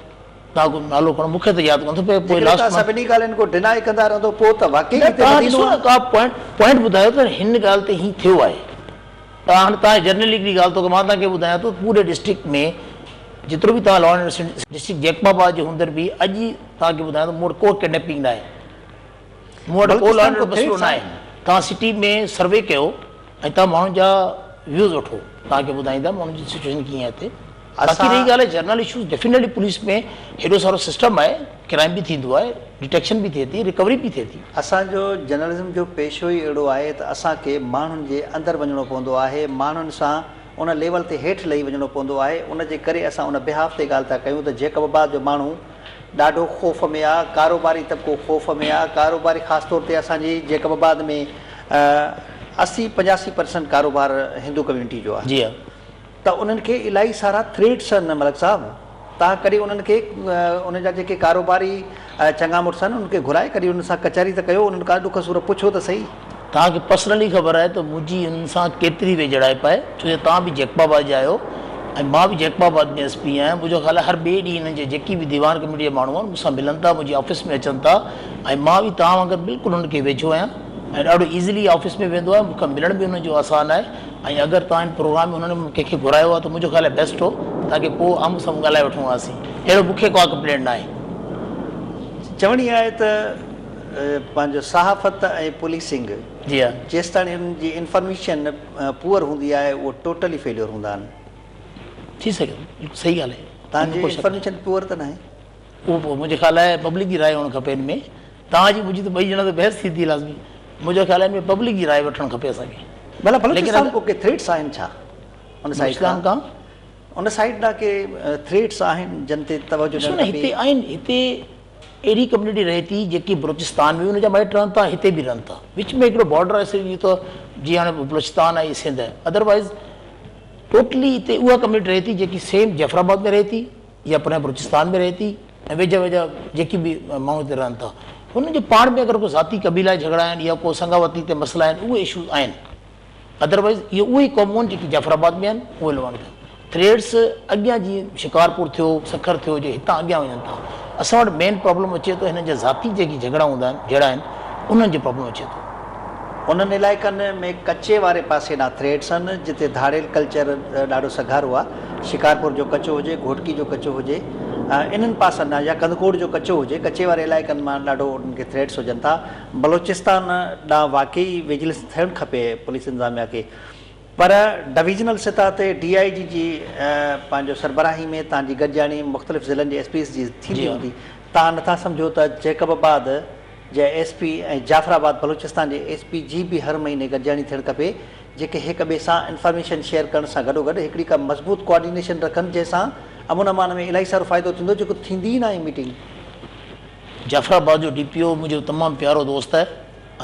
توهان ڪو نالو کڻو مون کي ته ياد ڪونه ٿو پئي پوء جيڪڏهن لاسٽ توهان منٿ. سڀني ڳالهين کي ڊنائي ڪندا رهندو پوء ته واقعي نه هتي توهان مدينو ڏسو نه آهي. ڪا پوائنٽ پوائنٽ ٻڌايو ته هن ڳالهه تي هي ٿيو آهي توهان هاڻي توهان جنرلي هڪڙي ڳالهه ٿو ڪيان مان توهان کي ٻڌايان ٿو پوري ڊسٽرڪٽ ۾ جيترو به توهان law and order district Jacob آباد جي هوندر به اڄ توهان کي ٻڌايان ٿو مون وٽ ڪو ڪڊنيپنگ ناهي مون وٽ ڪو لا بلوچستان اينڊ ڪو آرڊر مسئلو ٿريٽس ناهي آهن. توهان سٽي ۾ سروي ڪيو ۽ توهان ماڻهن جا ويوز وٺو توهان کي ٻڌائيندا ماڻهن جي سچويشن ڪيئن آهي هتي باقي رهي ڳالهه جنرل اشوز ڊيفينيٽلي پوليس ۾ هيڏو سارو سسٽم آهي ڪرائم به ٿيندو آهي ڊٽيڪشن به ٿئي ٿي رڪوري به ٿئي ٿي. اسان جو جرنلزم جو پيشو ئي اهڙو آهي ته اسان کي ماڻهن جي اندر وڃڻو پوندو آهي ماڻهن سان ان ليول تي هيٺ لهي وڃڻو پوندو آهي ان جي ڪري اسان ان بيهاف تي ڳالهه ٿا ڪيون ته جيڪب آباد جو ماڻهو ڏاڍو خوف ۾ آ ڪاروباري طبقو خوف ۾ آ ڪاروباري خاص طور تي اسان جي جيڪب آباد ۾ 80 85 پرسنٽ ڪاروبار هندو ڪميونٽي جو آ. جي ها. ته انهن کي الاهي سارا ٿريٽس آهن ملڪ صاحب توهان ڪڏهن انهن کي انهن جا جيڪي ڪاروباري چڱا مڙس آهن انهن کي گهرائي ڪڏهن انهن سان ڪچهري ته ڪيو انهن کان ڏک سور پڇو ته سهي. توهان کي پرسنلي خبر آهي ته منهنجي انهن سان ڪيتري ويجهڙائپ آهي ڇو جو توهان به جيڪب آباد جا آهيو ۽ مان به جيڪب آباد ۾ ايس پي آهيان منهنجو خيال آهي هر ٻئي ڏينهن انهن جا جيڪي به ديوان ڪميٽي جا ماڻهو آهن مون سان ملن ٿا منهنجي آفيس ۾ اچن ٿا ۽ مان به توهان وانگر بلڪل انهن کي ويجهو آهيان ۽ ڏاڍو ايزلي آفيس ۾ ويندو آهيان مون کان ملڻ به انهن جو آسان آهي ۽ اگر توهان هن پروگرام ۾ انهن ڪنهن کي گهرايو آهي ته منهنجو خيال آهي بيسٽ هو تاڪه پوء آمهون سامهون ڳالهائي وٺون هئاسين اهڙو مون کي ڪا ڪمپلينٽ ناهي. چوڻي آهي ته پنهنجو صحافت ۽ پوليسنگ جي ها. جيستاڻي انهن جي انفارميشن پوئر هوندي آهي اهو ٽوٽلي فيليور هوندا آهن. ٿي سگهي ٿو بلڪل صحيح ڳالهه آهي. توهان جي انفارميشن پوئر ته ناهي. اهو پوء منهنجي خيال آهي پبلڪ جي راء هئڻ کپي ان ۾ توهان جي منهنجي ته ٻئي ڄڻا ته بحث ٿي ٿي لازمي منهنجو خيال آهي ان ۾ پبلڪ جي راء وٺڻ کپي اسان کي. ڀلا بلوچستان ڪو ڪي ٿريٽس آهن ڇا ان سائيڊ بلوچستان کان؟ ان سائيڊ ڏانهن ڪي ٿريٽس آهن جن تي توجه ڏسو ڏيڻ نه کپي؟ هتي آهن هتي اهڙي ڪميونٽي رهي ٿي جيڪي بلوچستان ۾ به ان جا مائٽ رهن ٿا هتي به رهن ٿا وچ ۾ هڪڙو بارڊر آهي صرف اهو ته جيئن هاڻي بلوچستان آهي سنڌ آهي ادروائز ٽوٽلي هتي اها ڪميونٽي رهي ٿي جيڪي سيم جعفر آباد ۾ رهي ٿي يا پريان بلوچستان ۾ رهي ٿي ۽ ويجها ويجها جيڪي به ماڻهو هتي رهن ٿا انهن جي پاڻ ۾ اگر ڪو ذاتي قبيلائي جهڳڙا آهن يا ڪو سنگاوتي تي مسئلا آهن اهي اشوز آهن ادروائز اهي اهي ئي قومون آهن جيڪي جعفر آباد ۾ آهن اهي لوڻ ٿا ٿريڊس اڳيان جيئن شڪارپور ٿيو سکر ٿيو جي هتان اڳيان وڃن ٿا اسان وٽ مين پرابلم اچي ٿو هنن جا ذاتي جيڪي جهڳڙا هوندا آهن جهيڙا آهن انهن جو پرابلم اچي ٿو. انهن علائقن ۾ ڪچي واري پاسي ڏانهن ٿريڊس آهن جتي ڌاڙيل ڪلچر ڏاڍو سگهارو آهي شڪارپور جو ڪچو هجي گهوٽڪي جو ڪچو هجي انهن پاسن ڏانهن يا ڪنڌڪوٽ جو ڪچو هجي ڪچي واري علائقن مان ڏاڍو انهن کي ٿريڊس هجن ٿا بلوچستان ڏانهن واقعي وجلنس ٿيڻ کپي پوليس انتظاميا کي پر ڊويزنل سطح تي ڊي I جي جي پنهنجو سربراهي ۾ تان جي گڏجاڻي مختلف ضلعن جي ايس پيز جي ٿيندي هوندي تان نٿا سمجهو ته جيڪب آباد جي ايس پي ۽ جعفر آباد بلوچستان جي ايس پي جي به هر مهيني گڏجاڻي ٿيڻ کپي جيڪي هڪ ٻئي سان انفارميشن شيئر ڪرڻ سان گڏوگڏ هڪڙي ڪا مضبوط ڪوآرڊينيشن رکن جنهن سان امن امان ۾ الاهي سارو فائدو ٿيندو جيڪو ٿيندي ئي ناهي ميٽنگ. جعفر آباد جو ڊي پي او منهنجو تمام پيارو دوست آهي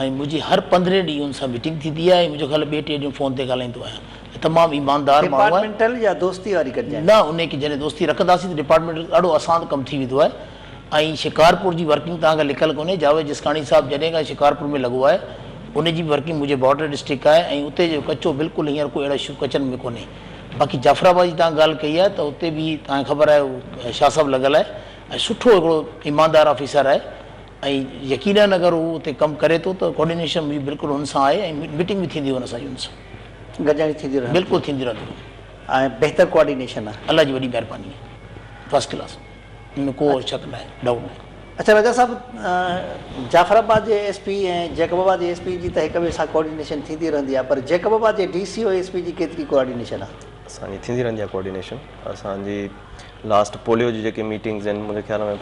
۽ منهنجي هر پندرهين ڏينهن ان سان ميٽنگ ٿيندي آهي ۽ منهنجو خيال آهي ٻئي ٽئين ڏينهن فون تي ڳالهائيندو آهيان ۽ تمام ايماندار ماڻهو آهي. ڊپارٽمينٽل يا دوستي واري گڏجاڻي؟ نه انهي کي جڏهن دوستي رکنداسين ته ڊپارٽمينٽل ڏاڍو آسان ڪم ٿي ويندو آهي ۽ شڪارپور جي ورڪنگ توهان کي لڪل ڪونهي جاويد جسڪاڻي صاحب جڏهن کان شڪارپور ۾ لڳو آهي ان جي به ورڪنگ منهنجي بارڊر ڊسٽرڪٽ آهي ۽ اتي جو ڪچو بلڪل هينئر ڪو اهڙو اشو ڪچن ۾ ڪونهي باقي جعفر آباد جي توهان ڳالهه ڪئي آهي ته اتي به توهان کي خبر آهي شاهه صاحب لڳل آهي ۽ سٺو هڪڙو ايماندار آفيسر آهي ۽ يقينن اگر هو اتي ڪم ڪري ٿو ته ڪوآرڊينيشن منهنجي بلڪل هن سان آهي ۽ ميٽنگ به ٿيندي هن سان جي هن سان. گڏجاڻي ٿيندي رهندي. بلڪل ٿيندي رهندي. ۽ بهتر ڪوآرڊينيشن آهي. الله جي وڏي مهرباني آهي فرسٽ ڪلاس ان ۾ ڪو شڪ ناهي ڊائوٽ ناهي. اڇا راجا صاحب جعفر آباد جي ايس پي ۽ جيڪب آباد جي ايس پي جي ته هڪ ٻئي سان ڪوآرڊينيشن ٿيندي رهندي آهي پر جيڪب آباد جي D C O S P جي ڪيتري ڪوآرڊينيشن آهي؟ اسان جي ٿيندي رهندي آهي ڪوآرڊينيشن اسان جي لاسٽ پوليو جي جيڪي ميٽنگز آهن منهنجي خيال ۾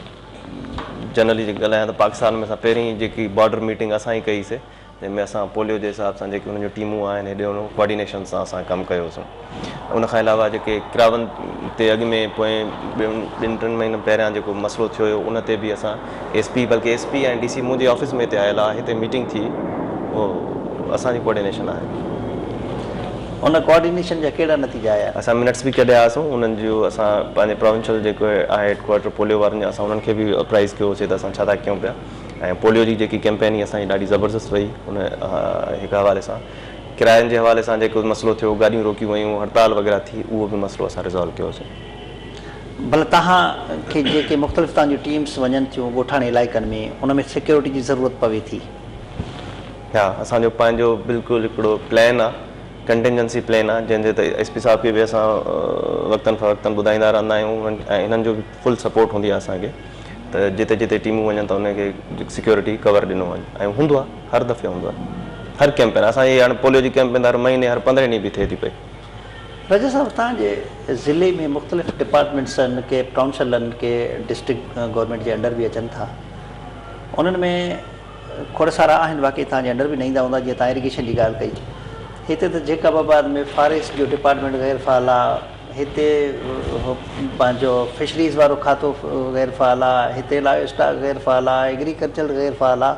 جنرلي جي ڳالهايان ته پاڪستان ۾ اسان پهرين جيڪي بارڊر ميٽنگ اسان ئي ڪئي سي جنهن ۾ اسان پوليو جي حساب سان جيڪي انهن جون ٽيمون آهن هيڏي هوڏي ڪوآرڊينيشن سان اسان ڪم ڪيوسون. ان کان علاوه جيڪي ڪراون تي اڳ ۾ پوئين ٻن ٽن مهينن پهريان جيڪو مسئلو ٿيو هيو ان تي به اسان ايس پي بلڪه ايس پي ۽ ڊي سي منهنجي آفيس ۾ هتي آيل آهي هتي ميٽنگ ٿي اهو اسان جي ڪوآرڊينيشن آهي. ان ڪوآرڊينيشن جا ڪهڙا نتيجا آيا؟ اسان منٽس به ڪڍيا هئاسون انهن جو اسان پنهنجي پراونشل جيڪو آهي هيڊ ڪوارٽر پوليو وارن جو اسان انهن کي به اپرائز ڪيو هوسي ته اسان ڇا ٿا ڪيون پيا ۽ پوليو جي جيڪي ڪيمپين هئي اسان جي ڏاڍي زبردست وئي ان هڪ حوالي سان ڪراين جي حوالي سان جيڪو مسئلو ٿيو گاڏيون روڪيون ويون هڙتال وغيره ٿي اهو به مسئلو اسان ريزالو ڪيوسين. ڀلا توهان کي جيڪي مختلف توهان جون ٽيمس وڃن ٿيون ڳوٺاڻي علائقن ۾ ان ۾ سيڪيورٽي جي ضرورت پوي ٿي؟ ها اسان جو پنهنجو بلڪل هڪڙو پلان آ ڪنٽنجنسي پلان آ جنهن جي ته ايس پي صاحب کي به اسان وقتن فوقتن ٻڌائيندا رهندا آهيون ۽ انهن جو به فل سپورٽ هوندي آ اسان کي ته جتي جتي ٽيمون وڃن ته انهن کي سيڪيورٽي ڪور ڏنو وڃي ۽ هوندو آ هر دفعي هوندو آ هر ڪيمپين اسان جي هاڻي پوليو جي ڪيمپين ته هر مهيني هر پندرهين ڏينهن به ٿئي ٿي پئي. راجا صاحب توهان جي ضلعي ۾ مختلف ڊپارٽمينٽس آهن ڪي ڪائونسل آهن ڪي ڊسٽرڪٽ گورنمينٽ جي انڊر به اچن ٿا انهن ۾ کوڙ سارا آهن واقعي توهان جي انڊر به نه ايندا هوندا جيئن توهان اريگيشن جي ڳالهه ڪئي هتي ته جيڪب آباد ۾ فاريسٽ جو ڊپارٽمينٽ غير فعال آ هتي پنهنجو فشريز وارو کاتو غير فعال آ هتي لائيو اسٽاڪ غير فعال آ ايگريڪلچر غير فعال آ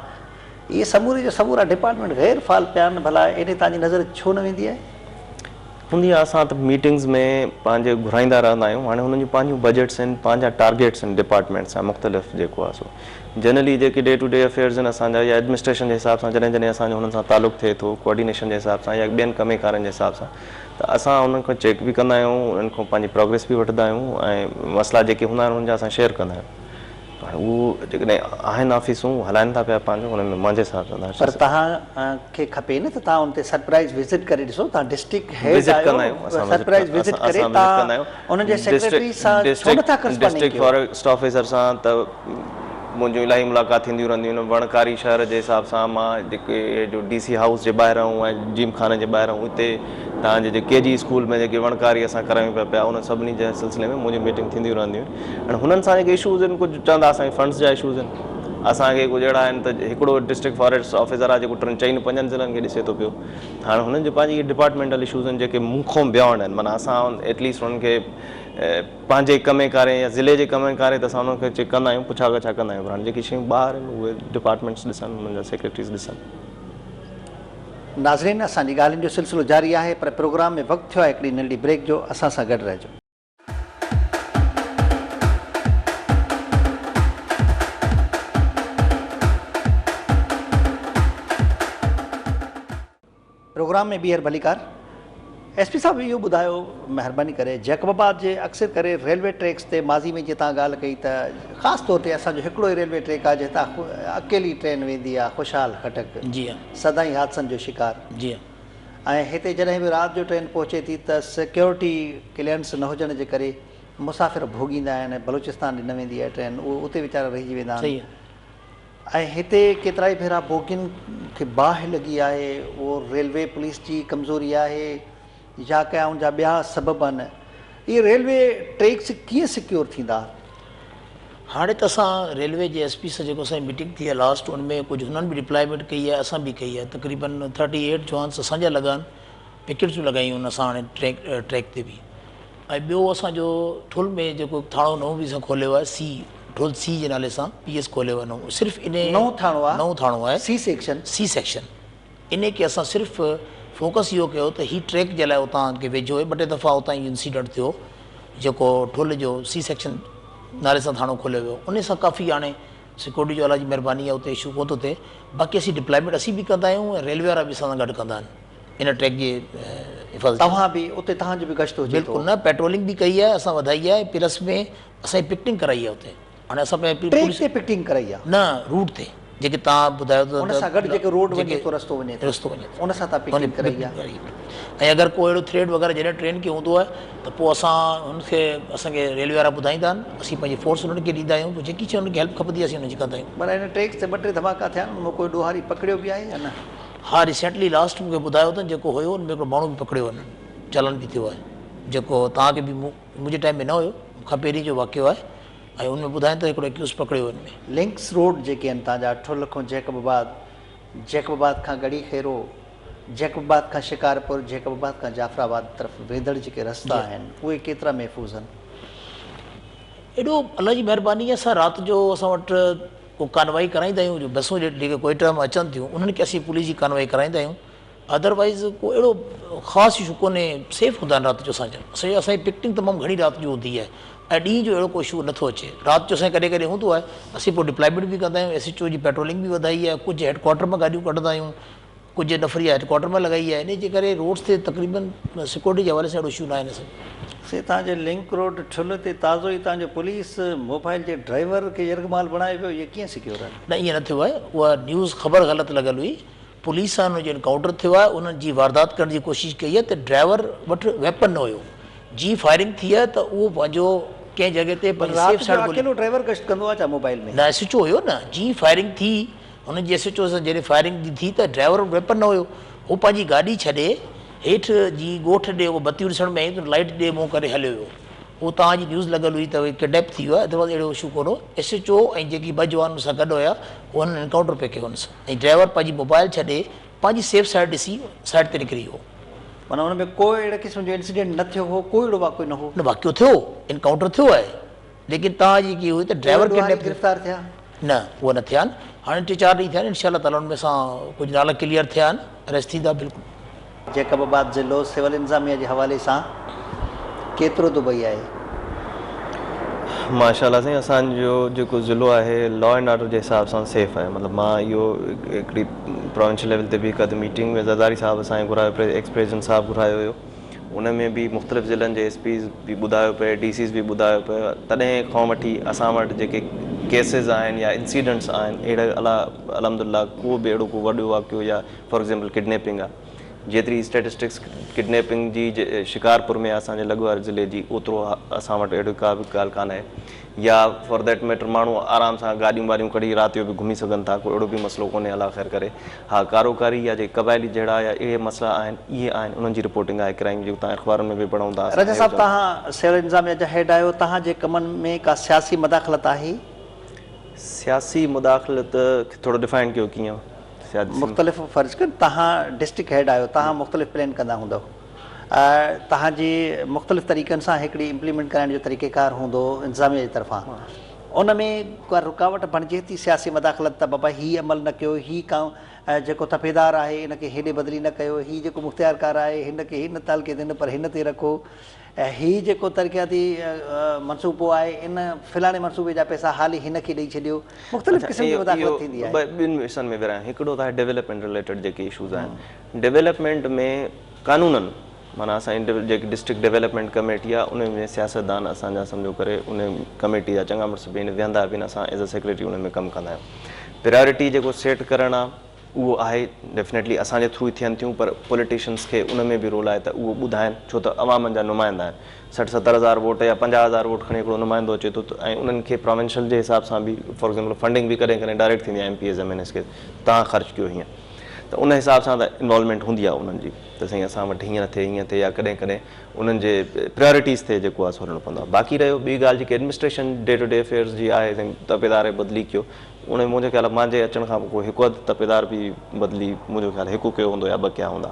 اهي سموري جا سمورا ڊپارٽمينٽ غير فعال پيا آهن ڀلا ايڏي توهان جي نظر ڇو نه ويندي آهي؟ هوندي آهي اسان ته ميٽنگز ۾ پنهنجي گهرائيندا رهندا آهيون هاڻي هنن جون پنهنجون بجيٽس آهن پنهنجا ٽارگيٽس آهن ڊپارٽمينٽس جا مختلف جيڪو آهي سو جنرلي جيڪي ڊي ٽو ڊي افيئرز آهن اسان جا يا ايڊمنسٽريشن جي حساب سان جڏهن جڏهن اسان جو هنن سان تعلق ٿئي ٿو ڪوآرڊينيشن جي حساب سان يا ٻين ڪمي ڪارن جي حساب سان ته اسان انهن کان چيڪ به ڪندا آهيون انهن کان پنهنجي پروگريس به وٺندا آهيون ۽ مسئلا جيڪي هوندا آهن انهن جا اسان شيئر ڪندا آهيون هاڻي اهو جيڪڏهن آهن آفيسون هلائن ٿا پيا پنهنجو ان ۾ منهنجي حساب سان ته پر توهان کي کپي نه ته توهان ان تي سرپرائز وزٽ ڪري ڏسو توهان ڊسٽرڪٽ هيڊ وزٽ ڪندا آهيو آهيون اسان سرپرائز وزٽ ڪري اسان وزٽ ڪندا توهان آهيون انهن جي سيڪريٽري سان ڇو نه ٿا ڪرسپانڊنگ ڊسٽرڪٽ ڪيو. فاريسٽ آفيسر سان ته منهنجون الاهي ملاقات ٿينديون رهنديون آهن وڻڪاري شهر جي حساب سان مان جيڪي جو ڊي سي هائوس جي ٻاهران ۽ جيم خاني جي ٻاهران اتي توهان جي جي ڪي جي اسڪول ۾ جيڪي وڻڪاري اسان ڪرايون پيا پيا ان سڀني جي سلسلي ۾ منهنجي ميٽنگ ٿينديون رهنديون آهن. هاڻي هنن سان جيڪي اشوز آهن ڪجهه چوندا اسان کي فنڊز جا اشوز آهن اسان کي ڪجهه اهڙا آهن ته هڪڙو ڊسٽرڪٽ فاريسٽ آفيسر آهي جيڪو ٽن چئن پنجن ضلعن کي ڏسي ٿو پيو هاڻي هنن جو پنهنجي ڊپارٽمينٽل اشوز آهن جيڪي مون کان بيانڊ آهن معنيٰ اسان ايٽليسٽ انهن کي پنهنجي ڪمي ڪاري يا ضلعي جي ڪمي ڪاري ته اسان انهن کي چيڪ ڪندا آهيون پڇا ڳاڇا ڪندا آهيون پر هاڻي جيڪي شيون ٻاهر آهن اهي ڊپارٽمينٽس ڏسن انهن جا سيڪريٽريز ڏسن. ناظرين اسان جي ڳالهين جو سلسلو جاري آهي پر پروگرام ۾ وقت ٿيو آهي هڪڙي ننڍڙي بريڪ جو اسان سان گڏ رهجو. پروگرام ۾ ٻيهر ڀليڪار ايس پي صاحب اهو ٻڌايو مهرباني ڪري جيڪب آباد جي اڪثر ڪري ريلوي ٽريڪس تي ماضي ۾ جيئن توهان ڳالهه ڪئي ته خاص طور تي اسان جو هڪڙو ئي ريلوي ٽريڪ آهي جتان اڪيلي ٽرين ويندي آهي خوشحال خٽڪ جي ها سدائين حادثن جو شڪار جي ها ۽ هتي جڏهن به رات جو ٽرين پهچي ٿي ته سيڪيورٽي ڪليئرنس نه هجڻ جي ڪري مسافر ڀوڳيندا آهن ۽ بلوچستان ڏي نه ويندي آهي ٽرين اهي اتي ويچارا رهجي ويندا آهن ۽ هتي ڪيترائي ڀيرا بوگين کي باهه لڳي آهي اهو ريلوي پوليس جي ڪمزوري آهي يا ڪيا ان جا ٻيا سبب آهن اهي ريلوي ٽريڪس ڪيئن سيڪيور ٿيندا؟ هاڻي ته اسان ريلوي جي ايس پي سان جيڪو اسان جي ميٽنگ ٿي آهي لاسٽ ان ۾ ڪجهه هنن به ڊپلائمينٽ ڪئي آهي اسان به ڪئي آهي تقريبن ٿرٽي ايٽ جوانس اسان جا لڳا آهن پڪيٽس به لڳايون آهن اسان هاڻي ٽريڪ ٽريڪ تي به ۽ ٻيو اسان جو ٺل ۾ جيڪو ٿاڻو نئون به اسان کوليو آهي سي ٺل سي جي نالي سان پي ايس کوليو آهي نئون صرف ان نئون ٿاڻو آهي نئون ٿاڻو آهي سي سيڪشن سي سيڪشن انهي کي اسان صرف فوڪس اهو ڪيو ته هي ٽريڪ جي لاء اتان کي ويجهو آهي ٻه ٽي دفعا اتان اهو انسيڊنٽ ٿيو جيڪو ٺل جو سي سيڪشن نالي سان ٿاڻو کوليو ويو انهي سان ڪافي هاڻي سيڪورٽي جو الله جي مهرباني آهي اتي اشو ڪونه ٿو ٿئي باقي اسين ڊپلائمينٽ اسين به ڪندا آهيون ۽ ريلوي وارا به اسان سان گڏ ڪندا آهن ان ٽريڪ جي حفاظت توهان به اتي توهان جو به گشت هجي ٿو. بلڪل نه پيٽرولنگ به ڪئي آهي اسان وڌائي آهي پلس ۾ اسان پڪٽنگ ڪرائي آهي اتي هاڻي اسان پنهنجي ٽريڪ تي پڪٽنگ ڪرائي آ. نه روٽ تي جيڪي توهان ٻڌايو ته ان سان گڏ جيڪو روڊ وڃي ٿو رستو وڃي ٿو رستو وڃي ٿو ان سان توهان پڪٽنگ ڪرائي آ. ۽ اگر ڪو اهڙو ٿريڊ وغيره جڏهن ٽرين کي هوندو آهي ته پوء اسان ان کي اسان کي ريلوي وارا ٻڌائيندا آهن اسين پنهنجي فورس انهن کي ڏيندا آهيون پوء جيڪي شيء انهن کي هيلپ کپندي آهي اسين انهن جي ڪندا آهيون. پر ان ٽريڪ تي ٻه ٽي ڌماڪا ٿيا آهن ان مان ڪوئي ڏوهاري پڪڙيو به آهي يا نه؟ ها ريسينٽلي لاسٽ مون کي ٻڌايو اٿن جيڪو هيو ان ۾ هڪڙو ماڻهو به پڪڙيو انهن چالان به ٿيو آهي جيڪو توهان کي به منهنجي ٽائيم ۾ نه هيو مون کان پهرين جو واقعو آهي ۽ ان ۾ ٻڌائين ته هڪڙو اڪيوز پڪڙيو ان ۾. لنڪس روڊ جيڪي آهن تان جا ٺل کان جيڪب آباد جيڪب آباد کان ڳڙهي خيرو، جيڪب آباد کان شڪارپور، جيڪب آباد کان جعفر آباد طرف ويندڙ جيڪي رستا آهن اهي ڪيترا محفوظ آهن؟ ايڏو الله جي مهرباني اسان رات جو اسان وٽ ڪو ڪانوائي ڪرائيندا آهيون جو بسون جيڪي ڪوئيٽا مان اچن ٿيون انهن کي اسين پوليس جي ڪانوائي ڪرائيندا آهيون ادر وائيز ڪو اهڙو خاص اشو ڪونهي سيف هوندا آهن رات جو اسان جا اسان اسان جي پڪٽنگ تمام گهڻي رات جو هوندي آهي ۽ ڏينهن جو اهڙو ڪو اشو نٿو اچي رات جو اسان کي ڪڏهن ڪڏهن هوندو آهي اسين پوء ڊپلائمينٽ به ڪندا آهيون ايس ايچ او جي پيٽرولنگ به وڌائي آهي ڪجهه هيڊ ڪوارٽر مان گاڏيون ڪڍندا آهيون ڪجهه نفري هيڊ ڪوارٽر مان لڳائي آهي انهي جي ڪري روڊس تي تقريبن سيڪورٽي جي حوالي سان اهڙو اشو ناهي نه سر. سي توهان جي لنڪ روڊ ٺل تي تازو ئي توهان جو پوليس موبائل جي ڊرائيور کي يرغمال بڻايو ويو اهي ڪيئن سڪيور آهن؟ نه ائين نه ٿيو آهي اها نيوز خبر غلط لڳل هئي پوليس سان انهن جو انڪائونٽر ٿيو آهي، انهن جي واردات ڪرڻ جي ڪوشش ڪئي آهي ته ڊرائيور وٽ ويپن نه هيو، جي فائرنگ ٿي آهي ته اهو پنهنجو ڪنهن جڳهه تي پر پنهنجي رات سيف جو سائيڊ ڳولي. اڪيلو ڊرائيور گشت ڪندو آهي ڇا موبائل ۾؟ نه ايس ايچ او هيو نه، جي فائرنگ ٿي هن جي ايس ايچ او سان جڏهن فائرنگ جي ٿي ته ڊرائيور وٽ ويپن نه هيو، هو پنهنجي گاڏي ڇڏي هيٺ جي ڳوٺ ڏي اهو بتيون ڏسڻ ۾ آيون ته لائيٽ ڏي منهن ڪري هليو ويو. هو توهان جي نيوز لڳل هئي ته ڪڊنيپ ٿي ويو آهي ادروائز اهڙو اشو ڪونه هو، ايس ايچ او ۽ جيڪي ٻه جوان ان سان گڏ هيا هنن انڪائونٽر پئي ڪيو هن سان ۽ ڊرائيور پنهنجي موبائل ڇڏي پنهنجي سيف سائيڊ ڏسي سائيڊ تي نڪري ويو. معنيٰ ان ۾ ڪو اهڙي قسم جو انسيڊنٽ نه ٿيو هو، ڪو اهڙو واقعو نه هو. نه واقعو ٿيو، انڪائونٽر ٿيو آهي ليڪن توهان جي جيڪي هئي ته اهي ڊرائيور ڏوهاري ڪڊنيپ ٿيو. گرفتار ٿيا؟ نه اهي نه ٿيا آهن، هاڻي ٽي چار ڏينهن ٿيا آهن انشاء الله تعاليٰ ان ۾ اسان ڪجهه نالا ڪليئر ٿيا آهن اريسٽ ٿيندا بلڪل. جيڪب آباد ضلعو سول انتظاميه جي حوالي سان ڪيترو دبئي آهي؟ ماشاء الله سائين اسان جو جيڪو ضلعو آهي لا اينڊ آرڊر جي حساب سان سيف آهي مطلب مان اهو هڪڙي پراونشل ليول تي به هڪ اڌ ميٽنگ ۾ زرداري صاحب اسان کي گهرايو پئي ايڪس پريزيڊنٽ صاحب گهرايو هيو ان ۾ به مختلف ضلعن جي ايس پيز به ٻڌايو پئي ڊي سيز به ٻڌايو پئي تڏهن کان وٺي اسان وٽ جيڪي ڪيسز آهن يا انسيڊنٽس آهن اهڙا الله الحمد لله ڪو به اهڙو ڪو وڏو واقعو يا فار ايگزامپل ڪڊنيپنگ آ جيتري اسٽيٽسٽڪس ڪڊنيپنگ جي شڪارپور ۾ اسان جي لڳ واري ضلعي جي اوترو اسان وٽ اهڙي ڪا به ڳالهه ڪانه آهي يا فار that matter ماڻهو آرام سان گاڏيون واريون ڪڍي رات جو به گهمي سگهن ٿا ڪو اهڙو به مسئلو ڪونهي الله خير ڪري ها ڪاروڪاري يا جيڪي قبائلي جهيڙا يا اهي مسئلا آهن اهي آهن انهن جي رپورٽنگ آهي ڪرائيم جي تان اخبارن ۾ به پڙهون ٿا راجا صاحب توهان سول انتظاميه جا هيڊ آهيو توهان جي ڪمن ۾ ڪا سياسي مداخلت آهي؟ سياسي مداخلت کي ٿورو ڊفائن ڪيو ڪيئن؟ مختلف فرض ڪر توهان ڊسٽرڪٽ هيڊ آهيو توهان مختلف پلان ڪندا هوندؤ توهان جي مختلف طريقن سان هڪڙي امپليمينٽ ڪرائڻ جو طريقه ڪار هوندو انتظاميه جي طرفان ان ۾ ڪا رڪاوٽ بڻجي ٿي سياسي مداخلت ته بابا هي عمل نه ڪيو هي ڪا جيڪو تپيدار آهي ان کي هيڏي بدلي نه ڪيو هي جيڪو مختيار ڪار آهي هن کي هن تعلقي تي نه پر هن تي رکو هي جيڪو ترقياتي منصوبو آهي ان فلاڻي منصوبي جا پئسا حالي هن کي ڏئي ڇڏيو. مختلف قسم جي مداخلت ٿيندي آهي. اهو ٻن حصن ۾ ورهايان هڪڙو ته آهي ڊولپمينٽ رليٽيڊ جيڪي اشوز آهن ڊولپمينٽ ۾ قانونن معنيٰ اسان جي جيڪي ڊسٽرڪٽ ڊولپمينٽ ڪميٽي آهي ان ۾ سياستدان اسان جا سمجهو ڪري ان ڪميٽي جا چڱا مڙس به آهن ويهندا به آهن اسان ايز ا سيڪريٽري ان ۾ ڪم ڪندا آهيون پريارٽي جيڪو سيٽ ڪرڻ آهي اهو آهي ڊيفنيٽلي اسان جي ٿرو ئي ٿين ٿيون پر پوليٽيشنس کي ان ۾ به رول آهي ته اهو ٻڌائن ڇو ته عوامن جا نمائندا آهن 60 70 هزار ووٽ يا 50 هزار ووٽ کڻي هڪڙو نمائندو اچي ٿو ته ۽ انهن کي پراونشل جي حساب سان به فار ايگزامپل فنڊنگ به ڪڏهن ڪڏهن ڊائريڪٽ ٿيندي آهي M P As M N As کي توهان خرچ ڪيو هيئن ته ان حساب سان ته انوالومينٽ هوندي آهي انهن جي ته سائين اسان وٽ هيئن نه ٿئي هيئن ٿئي يا ڪڏهن ڪڏهن انهن جي پريارٽيز تي جيڪو آهي سو هلڻو پوندو آهي باقي رهيو ٻي ڳالهه جيڪي administration day to day affairs جي آهي سائين تپيدار بدلي ڪيو ان منهنجي خيال مان جي اچڻ کان پوء هڪ اڌ تپيدار به بدلي منهنجو خيال هڪ ڪيو هوندو يا ٻه ڪيا هوندا.